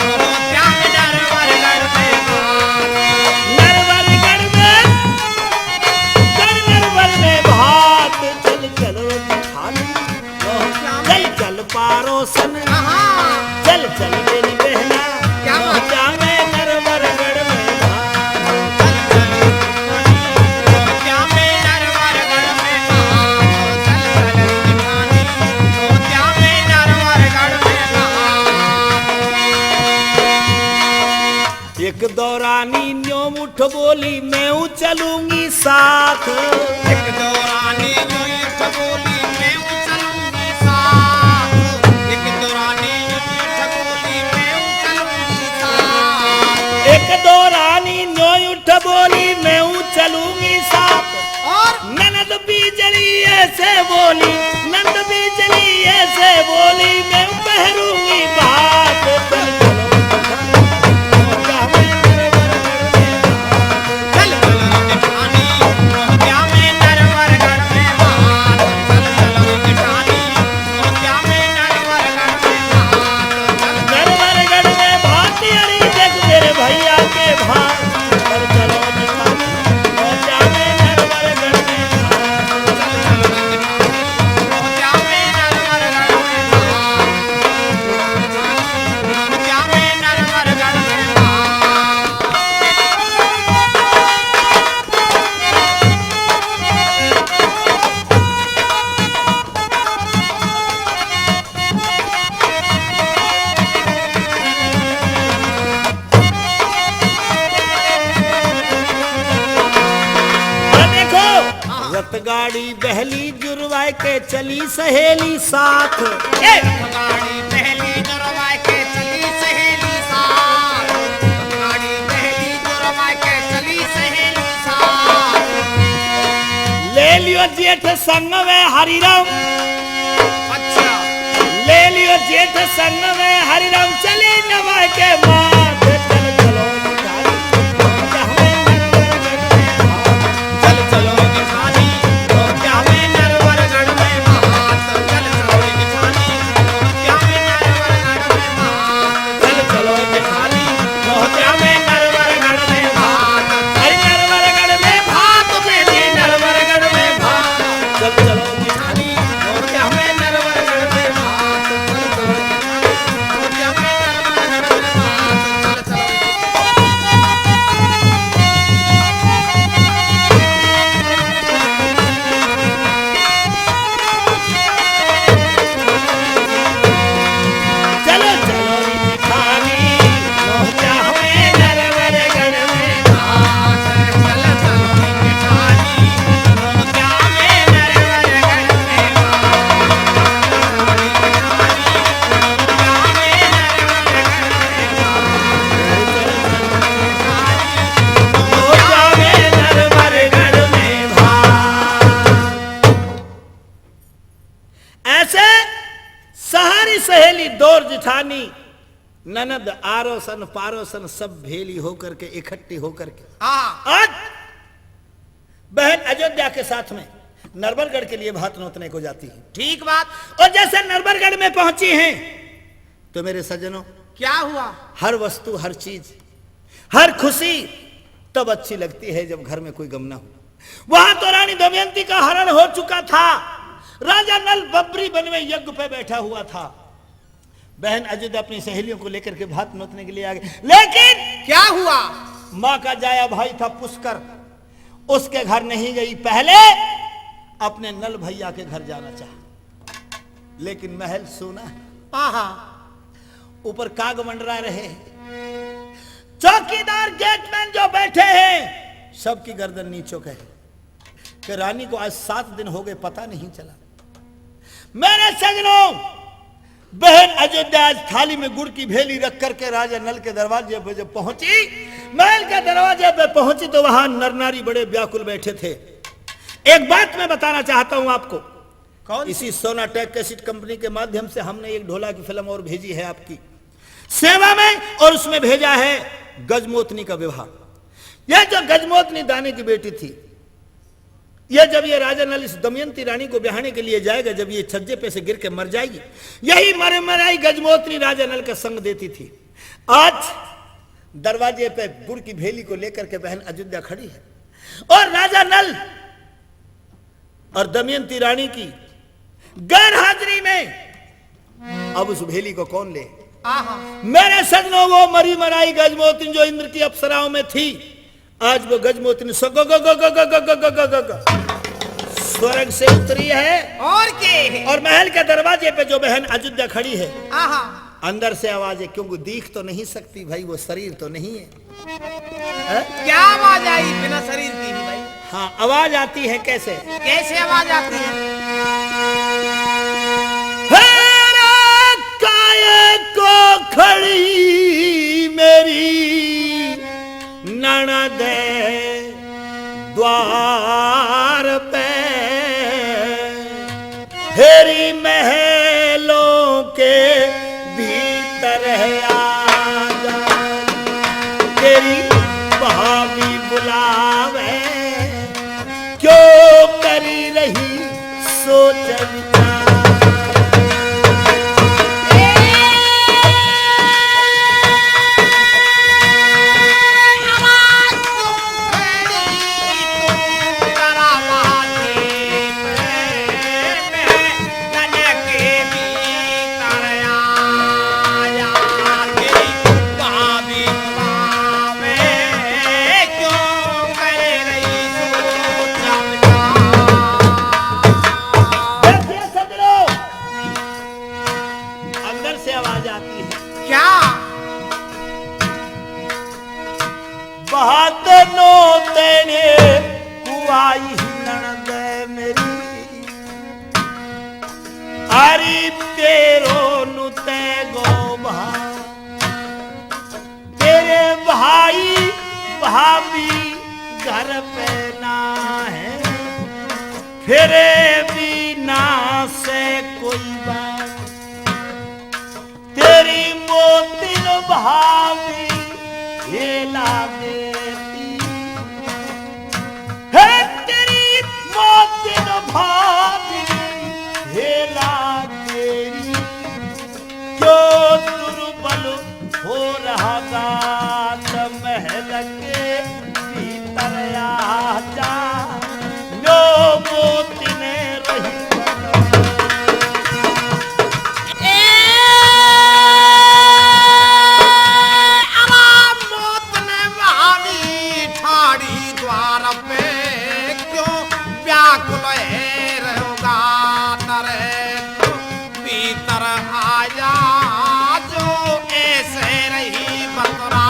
नोत्या में नरवरगढ़ में भात। नरवरगढ़ में, गढ़ नरवर में भात। चल चलो रे जिठानी, चल चल पारोसन। हाँ। चल चल मेरी बहना। क्या बात? नोत्या में नरवरगढ़ में भात। चल चल नोत्या में नरवरगढ़ में भात। चल चल जिठानी, नोत्या में नरवरगढ़ में भात। एक दौरानी न्यों उठ बोली, मैं ऊँ चलूंगी साथ। एक दौरानी न्यों उठ बोली, मैं ऊँ चलूंगी साथ। एक दौरानी न्यों उठ बोली, मैं ऊँ चलूंगी साथ। एक दौरानी न्यों उठ बोली, मैं ऊँ चलूंगी साथ। और ननद बिजली ऐसे बोली, ननद बिजली ऐसे बोली, मैं पहरूंगी भात। चल चलो, नोत्या में नरवरगढ़ में भात। चल चलो रे जिठानी, नोत्या में नरवरगढ़ में भात। चल चलो रे जिठानी, नोत्या में नरवरगढ़ में भात। चल चलो नरवरगढ़ में भात, अरे देख मेरे भैया के भात। चल चलो जिठानी, नोत्या में नरवरगढ़ में भात। और देखो, हाँ। रतगाड़ी बहली जुरवाए के चली सहेली साथ। ए! रतगाड़ी बहली जुरवाए के चली सहेली साथ। रतगाड़ी बहली जुरवाए के चली सहेली साथ। ले लियो जेठ संग में हरिराम। अच्छा। ले लियो जेठ संग में हरिराम चली नवा के मात। सहेली, दौर जिठानी, ननद, आरोसन, पारोसन, सब भेली होकर के, इकट्ठी होकर के हाँ। आज बहन अयोध्या के साथ में नरबरगढ़ के लिए भात नोतने को जाती है। ठीक बात। और जैसे नरबरगढ़ में पहुंची हैं, तो मेरे सज्जनों, क्या हुआ? हर वस्तु, हर चीज, हर खुशी तब अच्छी लगती है, जब घर में कोई गम ना हो। वहां तो रानी दमयंती का हरण हो चुका था, राजा नल बबरी वन में यज्ञ पे बैठा हुआ था। बहन अयोध्या अपनी सहेलियों को लेकर के भात नोतने के लिए आ गई, लेकिन क्या हुआ? माँ का जाया भाई था पुष्कर, उसके घर नहीं गई, पहले अपने नल भैया के घर जाना चाहा, लेकिन महल सूना है। आहा। ऊपर काग मंडरा रहे, चौकीदार गेटमैन जो बैठे हैं, सबकी गर्दन नीचो है कि रानी को आज सात दिन हो गए, पता नहीं चला। मेरे सजनों, बहन अयोध्या आज थाली में गुड़ की भेली रख करके राजा नल के दरवाजे पे जब पहुंची, महल के दरवाजे पे पहुंची, तो वहां नर नारी बड़े व्याकुल बैठे थे। एक बात मैं बताना चाहता हूं आपको, कौन? इसी सोनाटेक कैसेट कंपनी के माध्यम से हमने एक ढोला की फिल्म और भेजी है आपकी सेवा में, और उसमें भेजा है गजमोतनी का विवाह। यह जो गजमोतनी दानी की बेटी थी, यह जब ये राजा नल इस दमयंती रानी को ब्याहने के लिए जाएगा, जब ये छज्जे पे से गिर के मर जाएगी, यही मरे मराई गजमोतनी राजा नल का संग देती थी। आज दरवाजे पे गुड़ की भेली को लेकर के बहन अयोध्या खड़ी है और राजा नल और दमयंती रानी की गैर हाजिरी में अब उस भेली को कौन ले? आहा। मेरे सजनों, वो मरी मराई गजमोतिन जो इंद्र की अप्सराओं में थी, आज वो गजमोतिन स्व-, ग-, ग-, स्वर्ग से उतरी है। और के? और महल के दरवाजे पे जो बहन अयोध्या खड़ी है, आहा। अंदर से आवाज है, क्योंकि दीख तो नहीं सकती भाई, वो शरीर तो नहीं है। हैं? क्या आवाज आई बिना शरीर की ही भाई? हाँ, आवाज आती है कैसे? कैसे आवाज आती है? हे रे काय को खड़ी मेरी ननद द्वार पे, फेरी महलों के भीतर आ जा। तेरी भाभी बुलावे, क्यों करी रही सोच विचार। देखिए सजनों, अंदर से आवाज आती है। क्या? बहात नोतने कुआई ननद मेरी, अरे तेरो नुते गो भा, तेरे भाई भाभी घर पे ना है, फिर भी ना से कोई बात। तेरी मोतिन भाभी हेला देती है, तेरी मोतिन भाभी हेला तेरी, क्यों दुर्बल हो रहा गात महल के भीतर आजा, लो मोतिन रही। ए, आवा मोतिन भाभी ठाड़ी द्वार पे, क्यों व्याकुल है रहोगा तरे। भीतर आया जो ऐसे रही बतरा।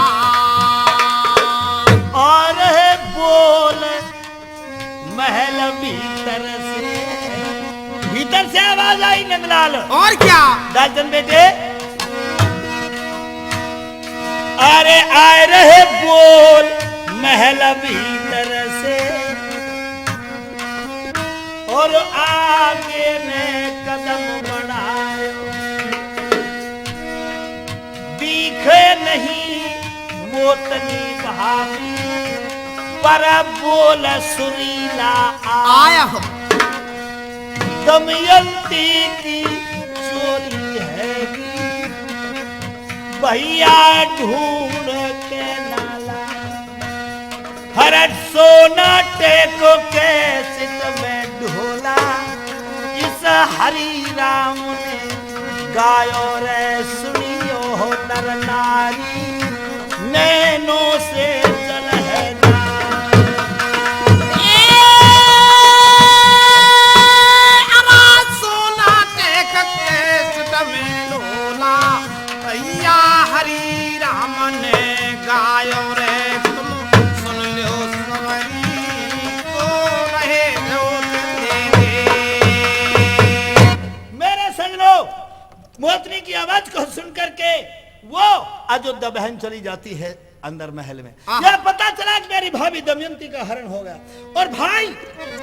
और है बोल महल भीतर से, भीतर से आवाज आई नंदलाल। और क्या? दादन बेटे, अरे आए रहे बोल महल भीतर से, और आगे ने कदम बढ़ायो। मोतनी भाभी, पर बोल सुरीला आया। आया हो। दमयंती की चोरी है गी, भैया ढूंढ के लाला। हरत सोना टेको के सित में ढोला, इस हरि राम ने गायो रे सुनियो हो नर नारी, नैनों से जल है ना। ए, अरे सोना टेक के सित में ढोला, भैया हरि राम ने गायो रे, तुम सुन लो सवरी को रहे दो दे दे। मेरे सजनों, मोतनी की आवाज को सुन करके वो अयोध्या बहन चली जाती है अंदर महल में। हाँ। यह पता चला कि मेरी भाभी दमयंती का हरण हो गया और भाई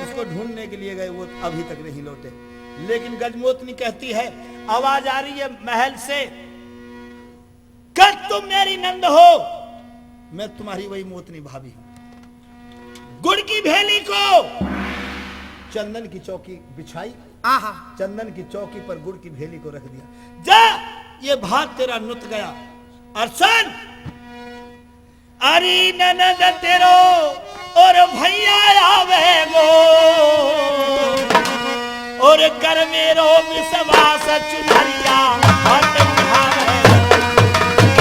उसको ढूंढने के लिए गए, वो अभी तक नहीं लौटे। लेकिन गजमोतनी कहती है, आवाज आ रही है महल से, "कद तुम मेरी नंद हो, मैं तुम्हारी वही मोतनी भाभी हूं।" गुड़ की भेली को चंदन की चौकी बिछाई, आहा। चंदन की चौकी पर गुड़ की भेली को रख दिया। जा, ये भात तेरा नुत गया। और सुन, अरे ननद तेरो और भैया आवेगो, और कर मेरो विश्वास चुनरिया हाथ उठावेगो।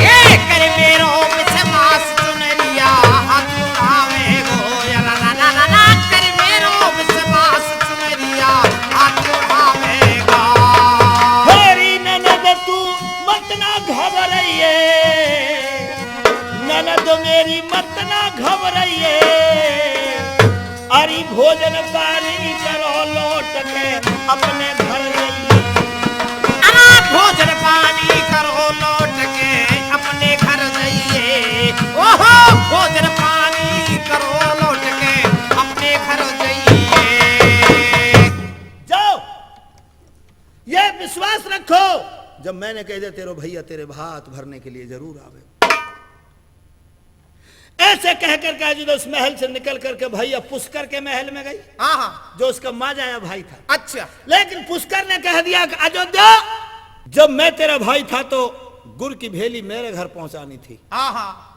ए कर मेरो विश्वास चुनरिया हाथ उठावेगो, या ला ला ला ला ला, कर मेरो विश्वास चुनरिया हाथ उठावेगो। हरी ननद तू मत ना घबराइए, ननद मेरी मत ना घबराइए। अरे भोजन पानी करो लौट के अपने घर जाइए। अरे भोजन पानी करो लौट के अपने घर जाइए। ओहो, भोजन पानी करो लौट के अपने घर जाइए। जाओ, ये विश्वास रखो, जब मैंने कह दिया, तेरो भैया तेरे भात भरने के लिए जरूर आवे। ऐसे कह करके अयोध्या उस महल से निकल करके भैया पुष्कर के महल में गई। हाँ, हाँ। जो उसका माजाया भाई था। अच्छा। लेकिन पुष्कर ने कह दिया कि अयोध्या, जब मैं तेरा भाई था तो गुड़ की भेली मेरे घर पहुंचानी थी। हाँ, हाँ।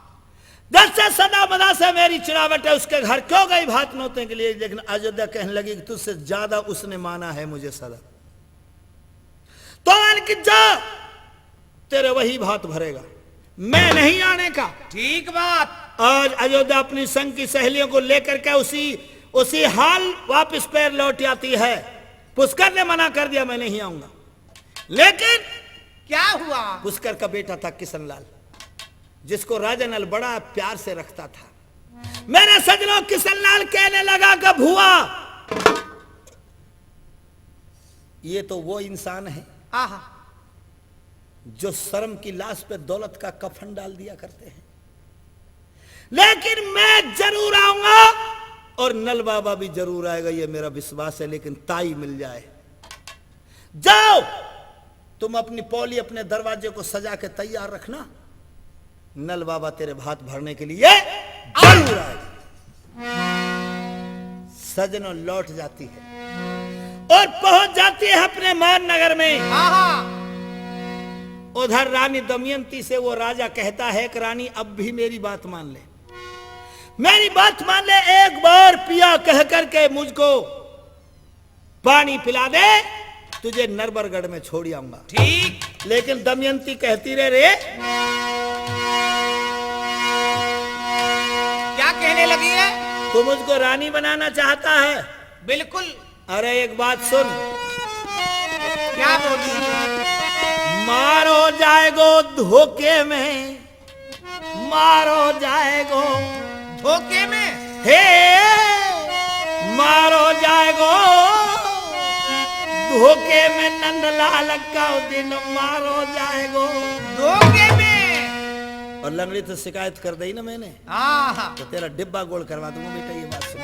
जब से सदा मदा से मेरी चिड़ावट है, उसके घर क्यों गई भात नोतने के लिए? लेकिन अयोध्या कहने लगी कि तुझसे ज्यादा उसने माना है मुझे सदा। तो आन की जा, तेरे वही भात भरेगा, मैं नहीं आने का। ठीक बात। आज अयोध्या अपनी संग की सहेलियों को लेकर के उसी, उसी हाल वापस पैर लौट आती है। पुष्कर ने मना कर दिया, मैं नहीं आऊंगा। लेकिन क्या हुआ? पुष्कर का बेटा था किशनलाल, जिसको राजा नल बड़ा प्यार से रखता था। मेरे सजनों, किशनलाल कहने लगा कि भुआ, ये तो वो इंसान है, आहा। जो शर्म की लाश पे दौलत का कफन डाल दिया करते हैं, लेकिन मैं जरूर आऊंगा और नल बाबा भी जरूर आएगा, ये मेरा विश्वास है, लेकिन ताई मिल जाए। जाओ, तुम अपनी पौली, अपने दरवाजे को सजा के तैयार रखना, नल बाबा तेरे भात भरने के लिए जरूर आएगा। सजनों, लौट जाती है और पहुंच जाती है अपने मान नगर में। आहा। उधर रानी दमयंती से वो राजा कहता है कि रानी, अब भी मेरी बात मान ले, मेरी बात मान ले, एक बार पिया कह करके मुझको पानी पिला दे, तुझे नरबरगढ़ में छोड़ आऊंगा। ठीक। लेकिन दमयंती कहती रहे, रे, क्या कहने लगी है? तू मुझको रानी बनाना चाहता है? बिल्कुल। अरे, एक बात सुन। क्या बोली? मारो जाएगो धोखे में, मारो जाएगो। धोखे में? हे, मारो जाएगो धोखे में, नंदलाल का दिन मारो जाएगो। धोखे में? और लंगड़ी तो शिकायत कर दी ना मैंने। हाँ, हाँ। तो तेरा डिब्बा गोल करवा दूंगा बेटा, ये बात सुन।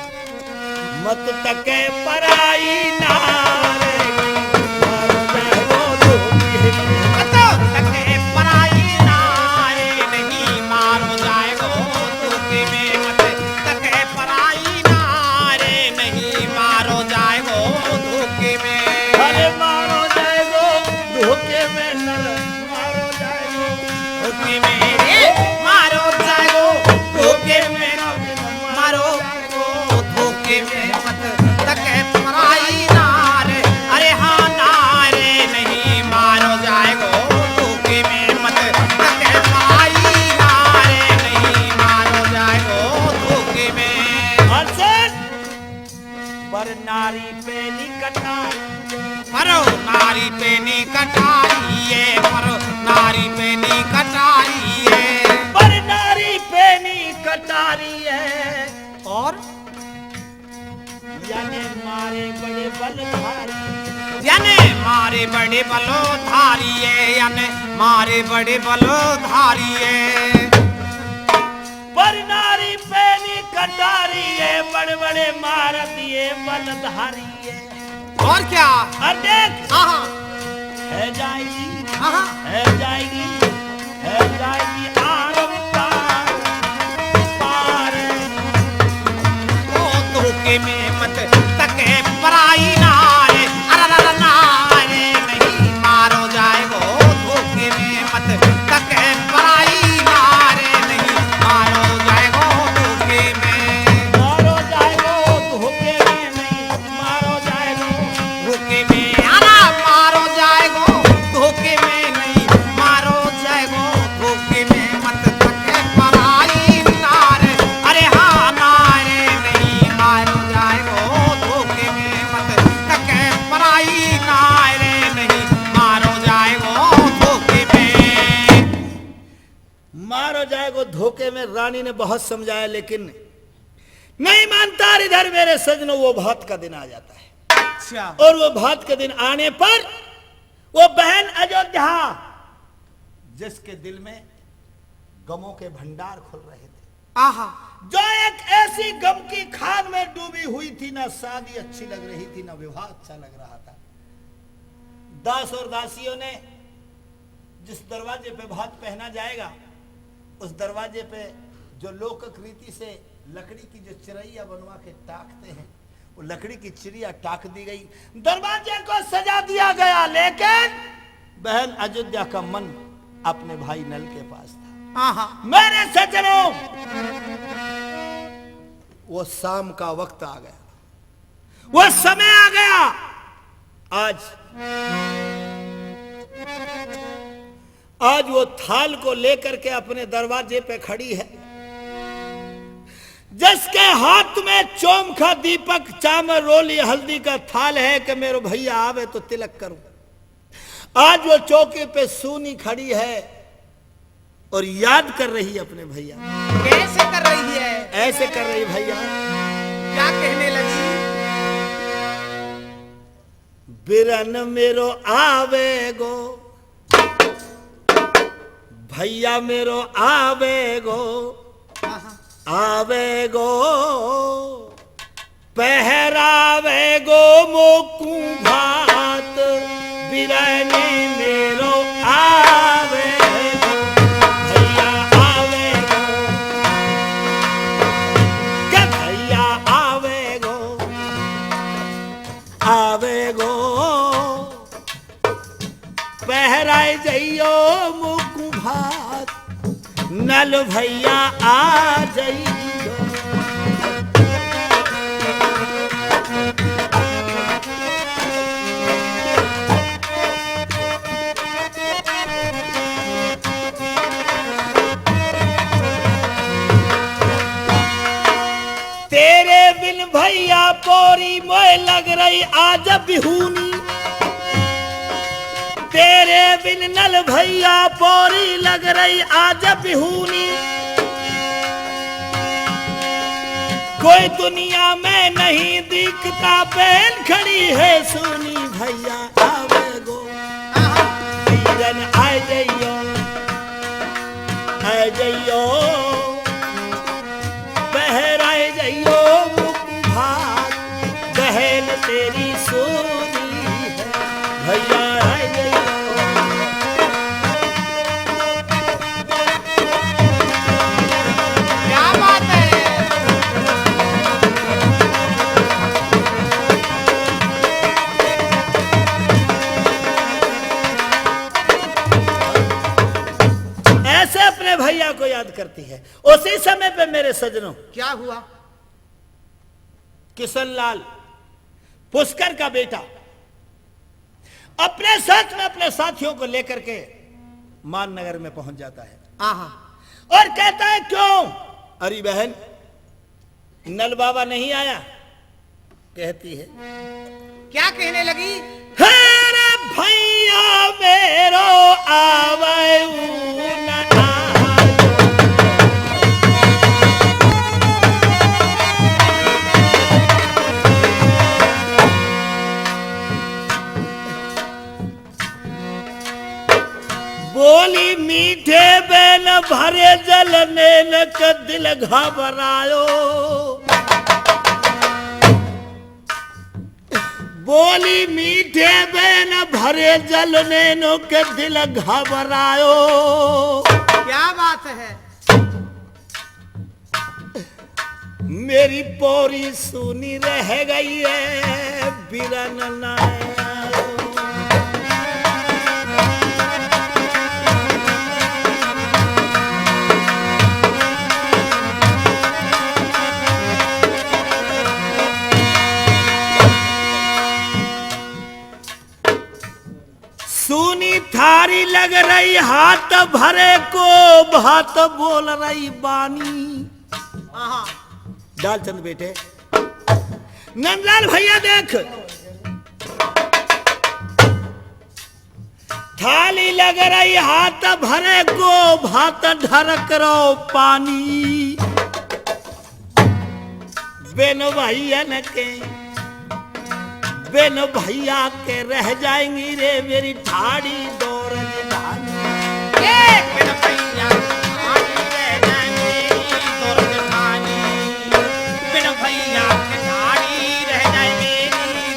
मत तके पराई नारे, मारो जाएगो धोखे में। मत तके पराई नारे, नहीं मारो जाएगो धोखे में रे मारो जाएगो, धोखे में मारो जाएगो, धोखे में मत तके पराई नार। अरे हाँ नारे नहीं मारो जाएगो, धोखे में मत तके पराई नार। नहीं मारो जाएगो धोखे में। हर्षन! पर नारी पे नी कटारी। पर नारी पे नी कटारी है, पर नारी पे नी कटारी है। पर नारी पे नी कटारी है। और? याने मारे बड़े बलधारी। याने मारे बड़े बलधारी है, याने मारे बड़े बलधारी है। पर नारी पे नी कटारी है, बड़े बड़े मारत ये बलधारी है। और क्या? और देख, हाँ, हाँ। है जाएगी, हाँ, हाँ। है जाएगी, है जाएगी आरम पार, पार। ओ धोखे में मत तके पराई नारे, अरे नारे नहीं मारो जाएगो धोखे में मत तके पराई नारे नहीं मारो जाएगो धोखे में। मारो जाएगो धोखे में नहीं मारो जाएगो धोखे में, अरे मारो जाएगो धोखे में नहीं मारो जाएगो धोखे में मत तके पराई नारे। अरे हाँ नारे नहीं मारो जाएगो धोखे में मत तके पराई नारे नहीं मारो जाएगो धोखे में। मारो जाएगो धोखे में। रानी ने बहुत समझाया, लेकिन नहीं मानता। और इधर मेरे सज्जनों, वो भात का दिन आ जाता है। अच्छा। और वो भात के दिन आने पर वो बहन अयोध्या, जिसके दिल में गमों के भंडार खुल रहे थे, आहा। जो एक ऐसी गम की खान में डूबी हुई थी, ना शादी अच्छी लग रही थी, ना विवाह अच्छा लग रहा था। दास और दासियों ने जिस दरवाजे पे भात पहना जाएगा, उस दरवाजे पे जो लोकक रीति से लकड़ी की जो चिरैया बनवा के टाकते हैं, वो लकड़ी की चिड़िया टाक दी गई, दरवाजे को सजा दिया गया, लेकिन बहन अयोध्या का मन अपने भाई नल के पास था। आहा। मेरे सज्जनों, वो शाम का वक्त आ गया, वो समय आ गया। आज, आज वो थाल को लेकर के अपने दरवाजे पे खड़ी है, जिसके हाथ में चोमखा, दीपक, चामर, रोली, हल्दी का थाल है कि मेरो भैया आवे तो तिलक करूं। आज वो चौकी पे सूनी खड़ी है और याद कर रही है अपने भैया। कैसे कर रही है? ऐसे कर रही भैया। क्या कहने लगी? बिरन मेरो आवेगो, भैया मेरो आवेगो, आहा। आवेगो, पहरावेगो मोकू भात, बिरनी मेरो आवेगो, भैया आवेगो, के भैया आवेगो, आवेगो। पहराए जइयो मुकु भात, नल भैया आ जइयो। तेरे बिन भैया पोरी मोय लग रही आज बिहूनी। तेरे बिन नल भैया पोरी लग रही आज बिहूनी। कोई दुनिया में नहीं दिखता, पहन खड़ी है सूनी भैया। आवेगो, बीरन आय जइयो, आय जइयो, बहराय जइयो मुकु भात, बहन तेरी सोनी है, भैया आय जइयो। क्या बात है? अपने भैया को याद करती है। उसी समय पे मेरे सज्जनों, क्या हुआ? किशनलाल पुष्कर का बेटा अपने साथ में अपने साथियों को लेकर के माननगर में पहुंच जाता है। आहा। और कहता है, "क्यों?" "अरे बहन, नल बाबा नहीं आया?" कहती है। क्या कहने लगी? "हे रे भैया मेरो आवे ऊ न आवे।" बोली मीठे बेन भरे जल नैन के दिल घबरायो। बोली मीठे बेन भरे जल नैनों के दिल घबरायो। क्या बात है? मेरी पौरी सूनी रह गई है, बिरन ना आयो। सूनी थारी लग रही हाथ भरे को, भात बोल रही बानी। आहा। डालचंद बेटे, नंदलाल भैया देख, थाली लग रही हाथ भरे को, भात ढरक रो पानी। बिन भैयन के, बिन भैया के रह जाएंगी रे मेरी ठाड़ी दो रजधानी। ए! बिन भैया के ठाड़ी रह जाएंगी दो रजधानी। बिन भैया के ठाड़ी रह जाएंगी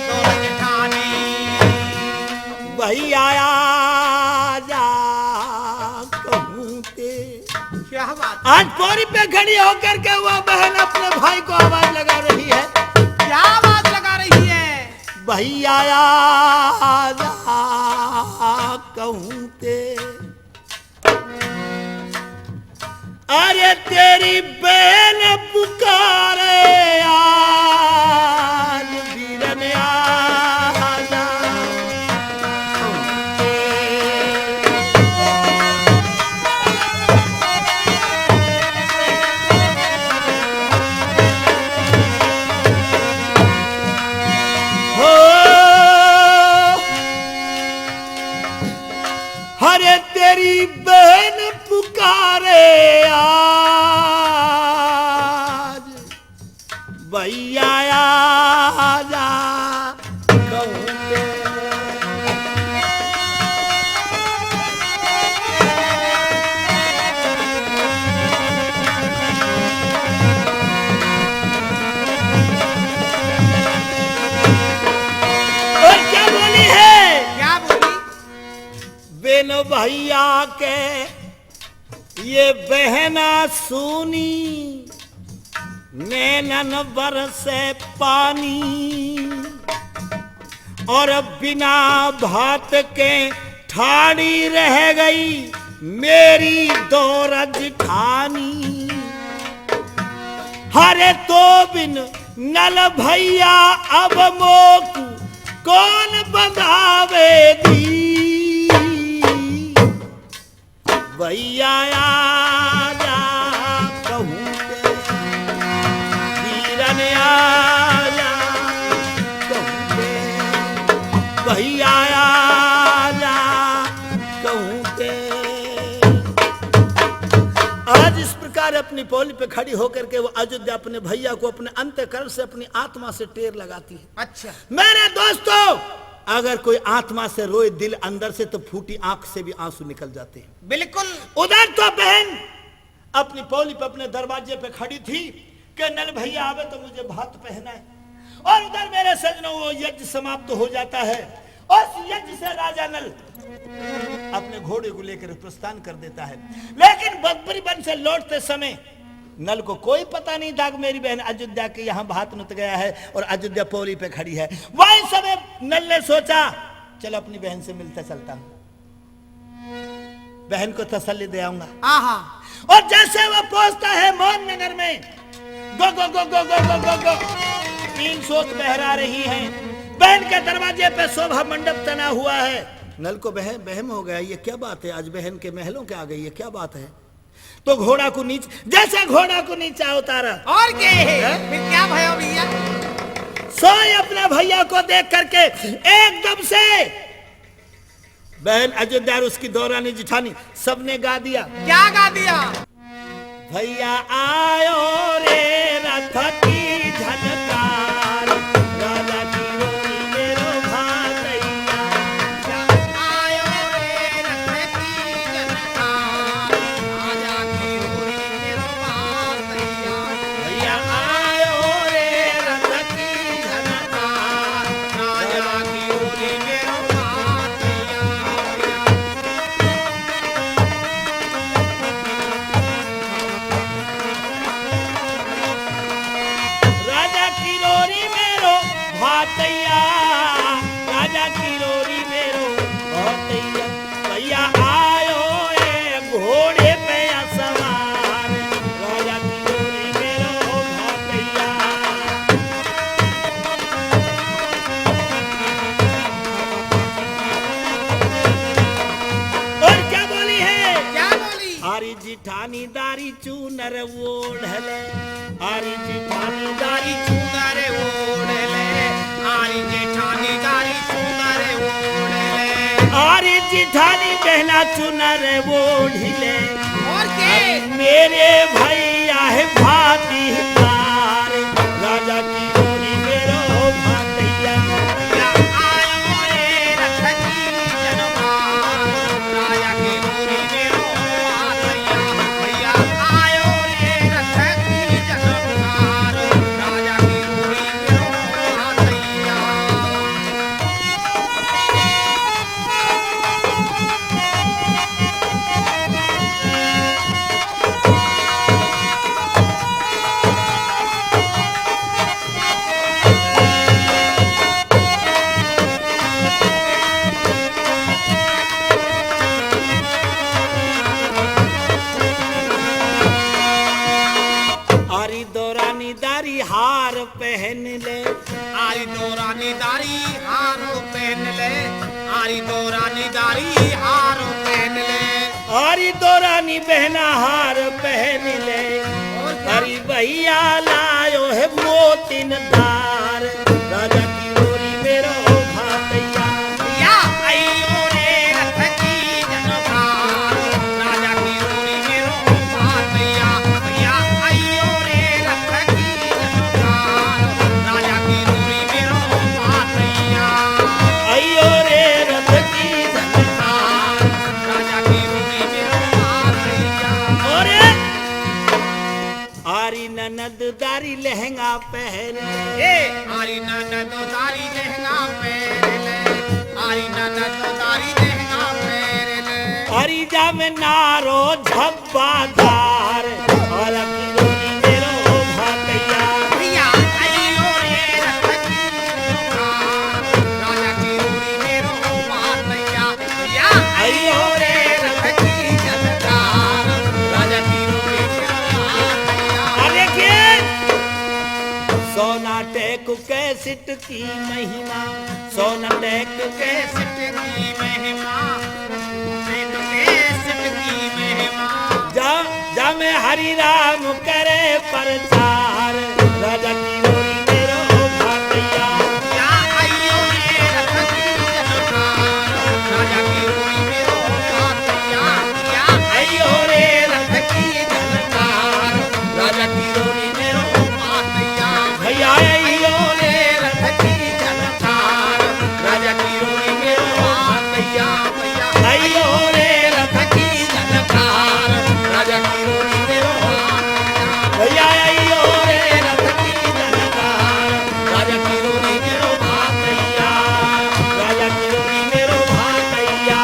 दो रजधानी। भैया आजा कहूँ ते। क्या बात है? आज पौरी पे खड़ी होकर के वो बहन अपने भाई को आवाज लगा रही है। क्या आवाज लगा रही है? भैया आजा कहूँ ते। अरे तेरी बहन पुकारे आज, बीरन आजा। हो, अरे तेरी बहन पुकारे आज, भैया आजा कहूँ ते। और क्या बोली है? क्या बोली? बिन भैया के ये बहना सूनी, नैनन बरसे पानी, और बिना भात के ठाड़ी रह गई मेरी दो रजठानी। हरे तो बिन नल भैया अब मोकू कौन बंधावे दी। भैया आजा कहूँ ते, बीरन आजा कहूँ ते, भैया आजा कहूँ ते। आज इस प्रकार अपनी पौली पे खड़ी होकर के वो अयोध्या अपने भैया को अपने अंतःकरण से, अपनी आत्मा से टेर लगाती है। अच्छा। मेरे दोस्तों, अगर कोई आत्मा से रोए दिल अंदर से, तो फूटी आंख से भी आंसू निकल जाते हैं। बिल्कुल। उधर तो बहन अपनी पौली पे, अपने दरवाजे पे खड़ी थी कि नल भैया आवे तो मुझे भात पहनाए, और उधर मेरे सजनों वो यज्ञ समाप्त हो जाता है। उस यज्ञ से राजा नल अपने घोड़े को लेकर प्रस्थान कर देता है, लेकिन बकबरी वन से लौटते समय नल को कोई पता नहीं था कि मेरी बहन अयोध्या के यहाँ भात नुत गया है और अयोध्या पौली पे खड़ी है। वही समय नल ने सोचा, चलो अपनी बहन से मिलता चलता हूँ। बहन को तसल्ली दे आऊंगा। आहा। और जैसे वो पहुंचता है मौन नगर में, गो, गो, गो, गो, तीन सोत बहरा रही हैं। बहन के दरवाजे पे शोभा मंडप तना हुआ है। नल को बह-, बहम हो गया, ये क्या बात है? आज बहन के महलों के आ गई है, क्या बात है? तो घोड़ा को नीचे, जैसे घोड़ा को नीचे उतारा। और क्या है? हैं? फिर क्या भयो भैया? सोए अपने भैया को देख करके एकदम से बहन अयोध्या और उसकी दौरानी जिठानी सबने गा दिया। क्या गा दिया? भैया आयो रे रथ की झनकार, राजा की रोरी मेरो भातैया। आयो रे रथ की झनकार, राजा की रोरी मेरो भातैया। भैया आयो रे रथ की झनकार, राजा की रोरी मेरो भातैया। राजा की रोरी मेरो भातैया, राजा की रोरी मेरो भातैया। भैया आयो ए घोड़े पे असवार, राजा की रोरी मेरो भातैया। और क्या बोली है? क्या बोली? आरी जिठानी दारी चूनर ओढ़ले, आरी जिठानी दारी चूनर ओढ़ले, आरी जिठानी दारी चूनर ओढ़ले। आरी जिठानी बहना चुनर ओढ़ले। और के? अरे मेरे भैया है भाती तार, राजा की रोरी मेरो भातैया। भैया आयो रे रथ की झनकार, राजा की रोरी मेरो भातैया। भैया आयो रे रथ की झनकार, राजा की रोरी मेरो भातैया। आरी दौरानी दारी हार पहन ले। आरी दौरानी दारी हार पहन ले। आरी दौरानी दारी हार पहन ले। आरी दौरानी बहना हार पहन ले। और क्या? आरी भैया लायो है मोतिन धार, राजा की रोरी मेरो भातैया। या आयो रे रथ की झनकार, राजा की रोरी मेरो भातैया। या आयो रे रथ की झनकार, राजा की रोरी मेरो भातैया। आयो रे रथ की झनकार, राजा की रोरी मेरो भातैया। अरे आरी ननद दारी लहंगा पहन ले। ए, आरी ननद दारी लहंगा पहन ले। आरी ननद दारी लहंगा पहन ले। आरी जामे नारो झब्बादार, आरा की रोरी मेरो भातैया। भैया, आइयो रे रथ की झनकार, राजा की रोरी मेरो भातैया। या आइयो रे रथ की झनकार, राजा की रोरी मेरो भातैया। अरे के? सोनाटेक कैसेट की महिमा, सोनाटेक कैसेट की महिमा, सोनाटेक कैसेट की महिमा। जा, जा में हरि राम करे प्रचार, राजा की रोरी मेरो भातैया। या आइयो रे रथ की झनकार, राजा की रोरी मेरो भातैया। या आइयो रे रथ की झनकार, राजा की रोरी मेरो भातैया। भैया आइयो रे रथ की झनकार, राजा की रोरी मेरो भातैया। भैया आइयो रे रथ की झनकार, राजा की रोरी मेरो भातैया। भैया आइयो रे रथ की झनकार, राजा की रोरी मेरो भातैया, राजा की रोरी मेरो भातैया,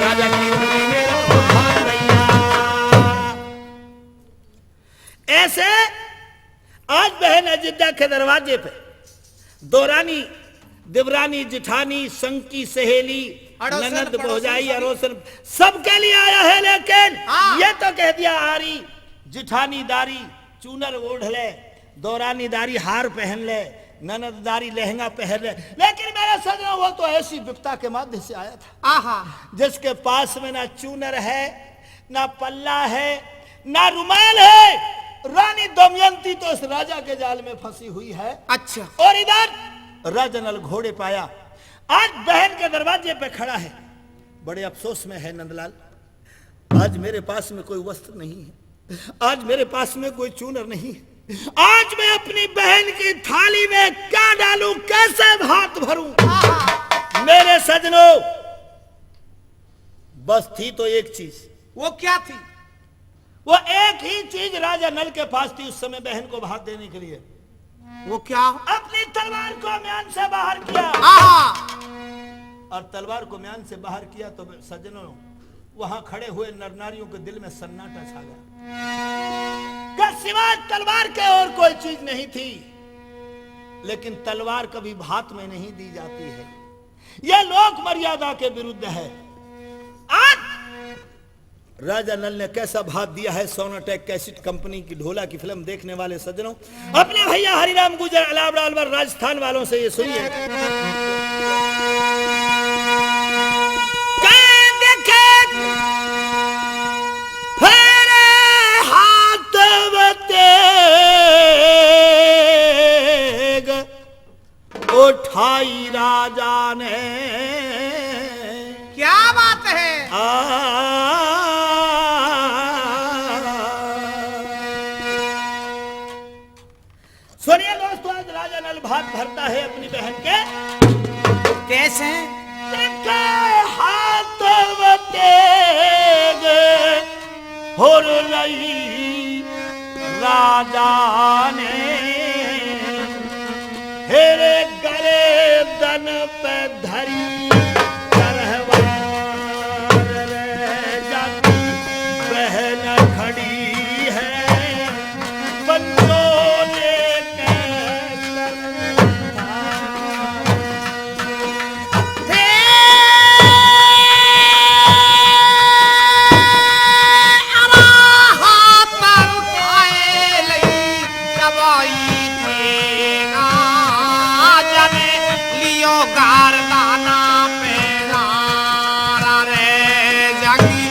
राजा की रोरी मेरो भातैया। ऐसे आज बहन अयोध्या के दरवाजे पे दौरानी, देवरानी, जिठानी, संग की सहेली, अड़ोसन, ननद, पड़ोसन भौजाई, सभी। अड़ोसन, सबके लिए आया है, लेकिन हाँ। ये तो कह दिया, आरी, जिठानी दारी, चूनर ओढ़ ले, दौरानी दारी, हार पहन ले, ननद दारी, लहंगा पहन ले। लेकिन मेरे सजनों, वो तो ऐसी विपता के माध्य से आया था, आहा। जिसके पास में ना चूनर है, ना पल्ला है, ना रुमाल है। रानी दमयंती तो उस राजा के जाल में फंसी हुई है। अच्छा। और इधर राजा नल घोड़े पे आया, आज बहन के दरवाजे पे खड़ा है। बड़े अफसोस में है नंदलाल, आज मेरे पास में कोई वस्त्र नहीं है, आज मेरे पास में कोई चूनर नहीं है। आज मैं अपनी बहन की थाली में क्या डालूं, कैसे भात भरूं? मेरे सजनों, बस थी तो एक चीज। वो क्या थी? वो एक ही चीज राजा नल के पास थी उस समय बहन को भात देने के लिए। वो क्या? अपनी तलवार को म्यान से बाहर किया। आहा! और तलवार को म्यान से बाहर किया तो सज्जनों, वहां खड़े हुए नर नारियों के दिल में सन्नाटा छा गया। कि सिवाय तलवार के और कोई चीज नहीं थी, लेकिन तलवार कभी भात में नहीं दी जाती है। यह लोक मर्यादा के विरुद्ध है। आज राजा नल ने कैसा भात दिया है, सोनाटेक कैसेट कंपनी की ढोला की फिल्म देखने वाले सज्जनों, अपने भैया हरिराम गुर्जर अलावड़ा अलवर राजस्थान वालों से ये सुनिए। कह देखे फेरे हाथ बतेग उठाई राजा ने। क्या बात है? आ। सुनिए दोस्तों, आज राजा नल भात भरता है अपनी बहन के। कैसे? के हाथ बतेग होर रही राजा ने, हेरे गर्दन पे धरी तरवार रे, जाती बहन खड़ी है, पंचों ने कह हे अरा हाथ उठाए लई दबाई देगा, जब लियो गारदाना पे गारा रे, जागी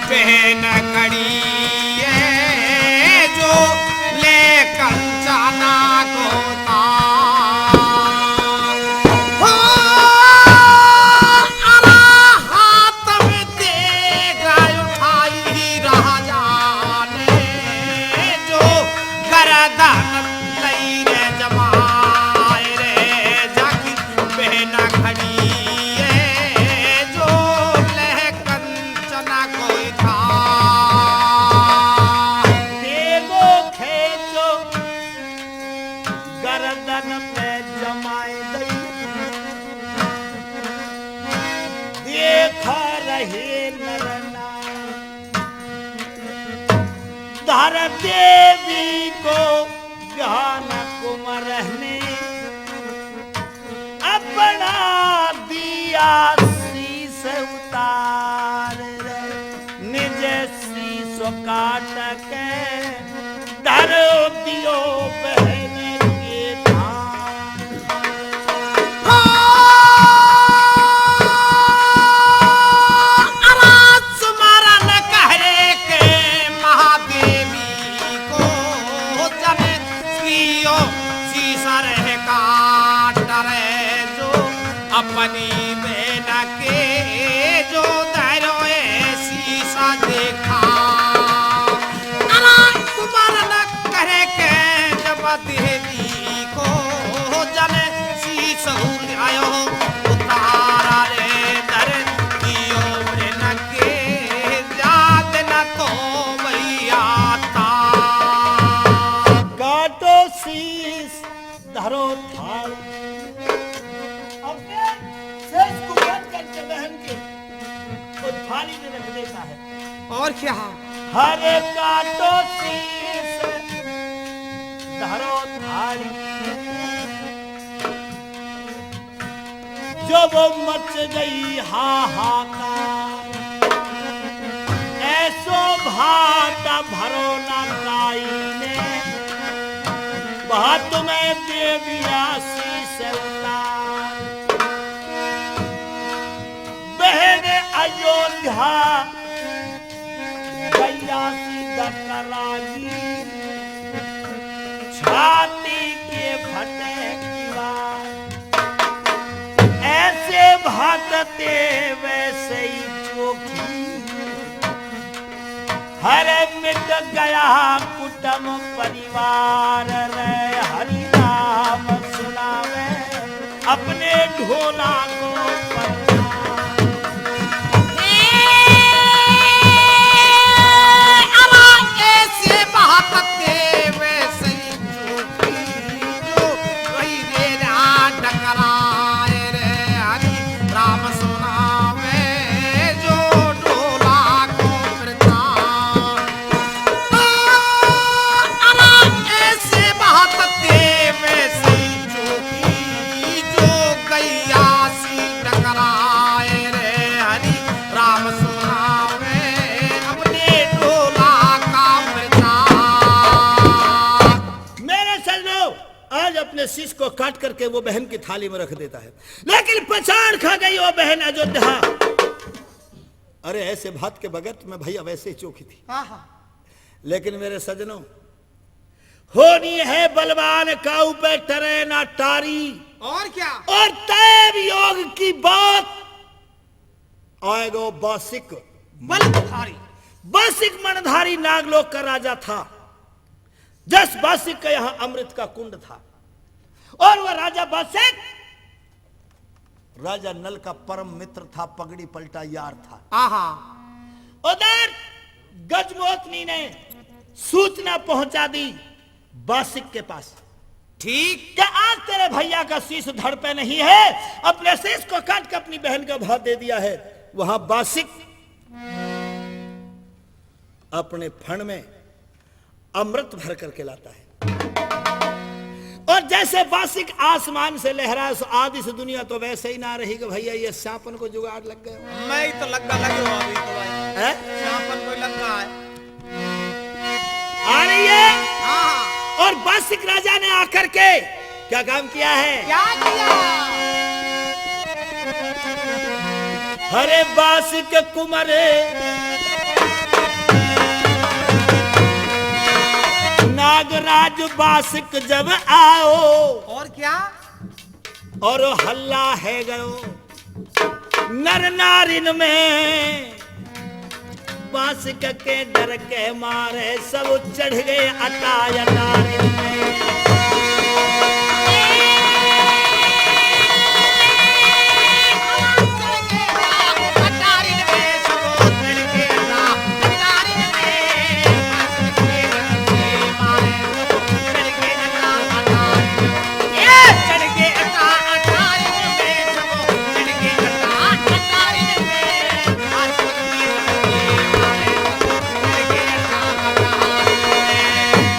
बहन खड़ी है जो ले कंचना को तार। हो अरा हाथ में देगा उठाई राजा ने जो गर्दन लई रे जमाए रे, जागी बहन खड़ी है जो लहकन चना कोई था। देखो खेचो गर्दन पे जमाए दई, देखा रहे नर नारी। धर देवी को ज्ञान कुंवर ने अपना दिया शीश उतार रे, निज शीश काट के धर दियो बहन के थान। अरा सुमरन कहरे के महादेवी को जन कियो शीश रे काट रे जो अपनी बहन के जो धरो ए शीश देखा। अरा सुमरन कहरे के जब देवी को जन शीश उठायो उतारा रे धर दियो बहन के जात न तो भैया था। काटो शीश धरो थाली। अपने शीश को काट करके बहन के वो थाली में रख देता है। और क्या? हर काटो शीश धरो थाली। जो वो मच गई हाहाकार। ऐसो भात भरो ना काई ने, भात में दे दिया शीश उतार। बहन अयोध्या गैया सी डकराई, छाती के फटे की बात। ऐसे भात ते वैसे ही चोखी, हरे मिट गया कुटुम परिवार रे। हरि नाम सुनावे अपने ढोला को परचार। अरे ऐसे भात ते वैसे ही चोखी, जो वही रे रात टकराए रे। हरि राम सुनावे जो ढोला को प्रचार। अरे ऐसे भात ते वैसे ही चोखी, जो गैया सी डकराए रे। हरि राम सुनावे अपने ढोला का प्रचार। मेरे सजनों, आज अपने शीश को काट करके वो बहन की थाली में रख देता है, लेकिन पछाड़ खा गई वो बहन अयोध्या। अरे, ऐसे भात के बगैर तो मैं भैया वैसे ही चोखी थी। हाँ, हाँ। लेकिन मेरे सजनों, होनी है बलवान काऊ पे टरे ना टारी। और क्या? और तय वियोग की बात आएगो बासिक मणधारी। बासिक मणधारी नागलोक का राजा था। जस बासिक का यहाँ अमृत का कुंड था और वह राजा बासिक राजा नल का परम मित्र था, पगड़ी पलटा यार था। आहा। उधर गजमोतनी ने सूचना पहुंचा दी बासिक के पास। ठीक। क्या आज तेरे भैया का शीश धड़ पे नहीं है? अपने शीश को काट के अपनी बहन का भात दे दिया है। वहां बासिक अपने फण में अमृत भर करके लाता है। और जैसे बासिक आसमान से लहराए, सो आदि से दुनिया तो वैसे ही ना रही कि भैया, ये स्यापन को जुगाड़ लग गयो। मैं ही तो लग्गा लगे हो अभी तो भाई। हैं? स्यापन को लग्गा है। आ रही है। हाँ। और बासिक राजा ने आकर के क्या काम किया है? क्या किया? हरे बासिक कुमरे नागराज बासिक जब आओ। और क्या? और हल्ला है गयो नर नारिन में। बासिक के डर के मारे सब चढ़ गए अटार अटारिन में।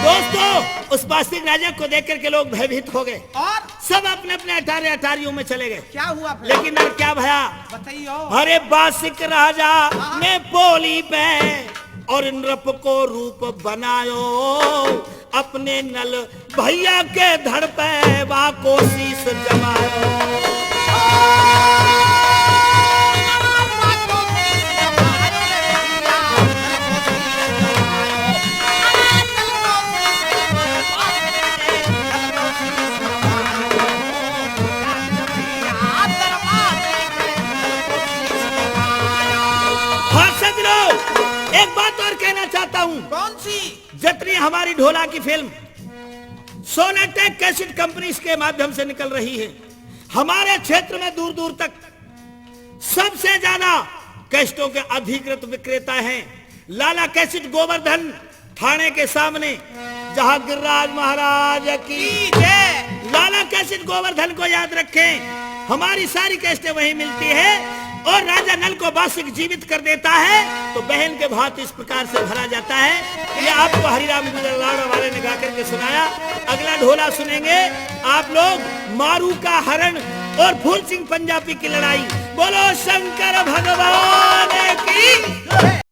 दोस्तों, उस बासिक राजा को देख करके लोग भयभीत हो गए। और? सब अपने अपने अटारे अटारियों में चले गए। क्या हुआ फिर? लेकिन अब क्या भया? बताइयो। अरे बासिक राजा हाँ। ने पोली पे और नृप को रूप बनायो, अपने नल भैया के धड़ पे वा को शीश जमायो। हाँ सजनो, एक बात और कहना चाहता हूँ। कौन सी? जितनी हमारी ढोला की फिल्म सोनाटेक कैसेट कंपनी के माध्यम से निकल रही है, हमारे क्षेत्र में दूर दूर तक सबसे ज्यादा कैसेटों के अधिकृत विक्रेता हैं लाला कैसेट गोवर्धन थाने के सामने, जहां गिरिराज महाराज की जय। लाला कैसेट गोवर्धन को याद रखें, हमारी सारी कैसेटें वहीं मिलती है। और राजा नल को बासिक जीवित कर देता है, तो बहन के भात इस प्रकार से भरा जाता है। ये आपको हरिराम गुजरावाला वाले ने गा करके सुनाया। अगला ढोला सुनेंगे आप लोग, मारू का हरण और फूल सिंह पंजाबी की लड़ाई। बोलो शंकर भगवान की।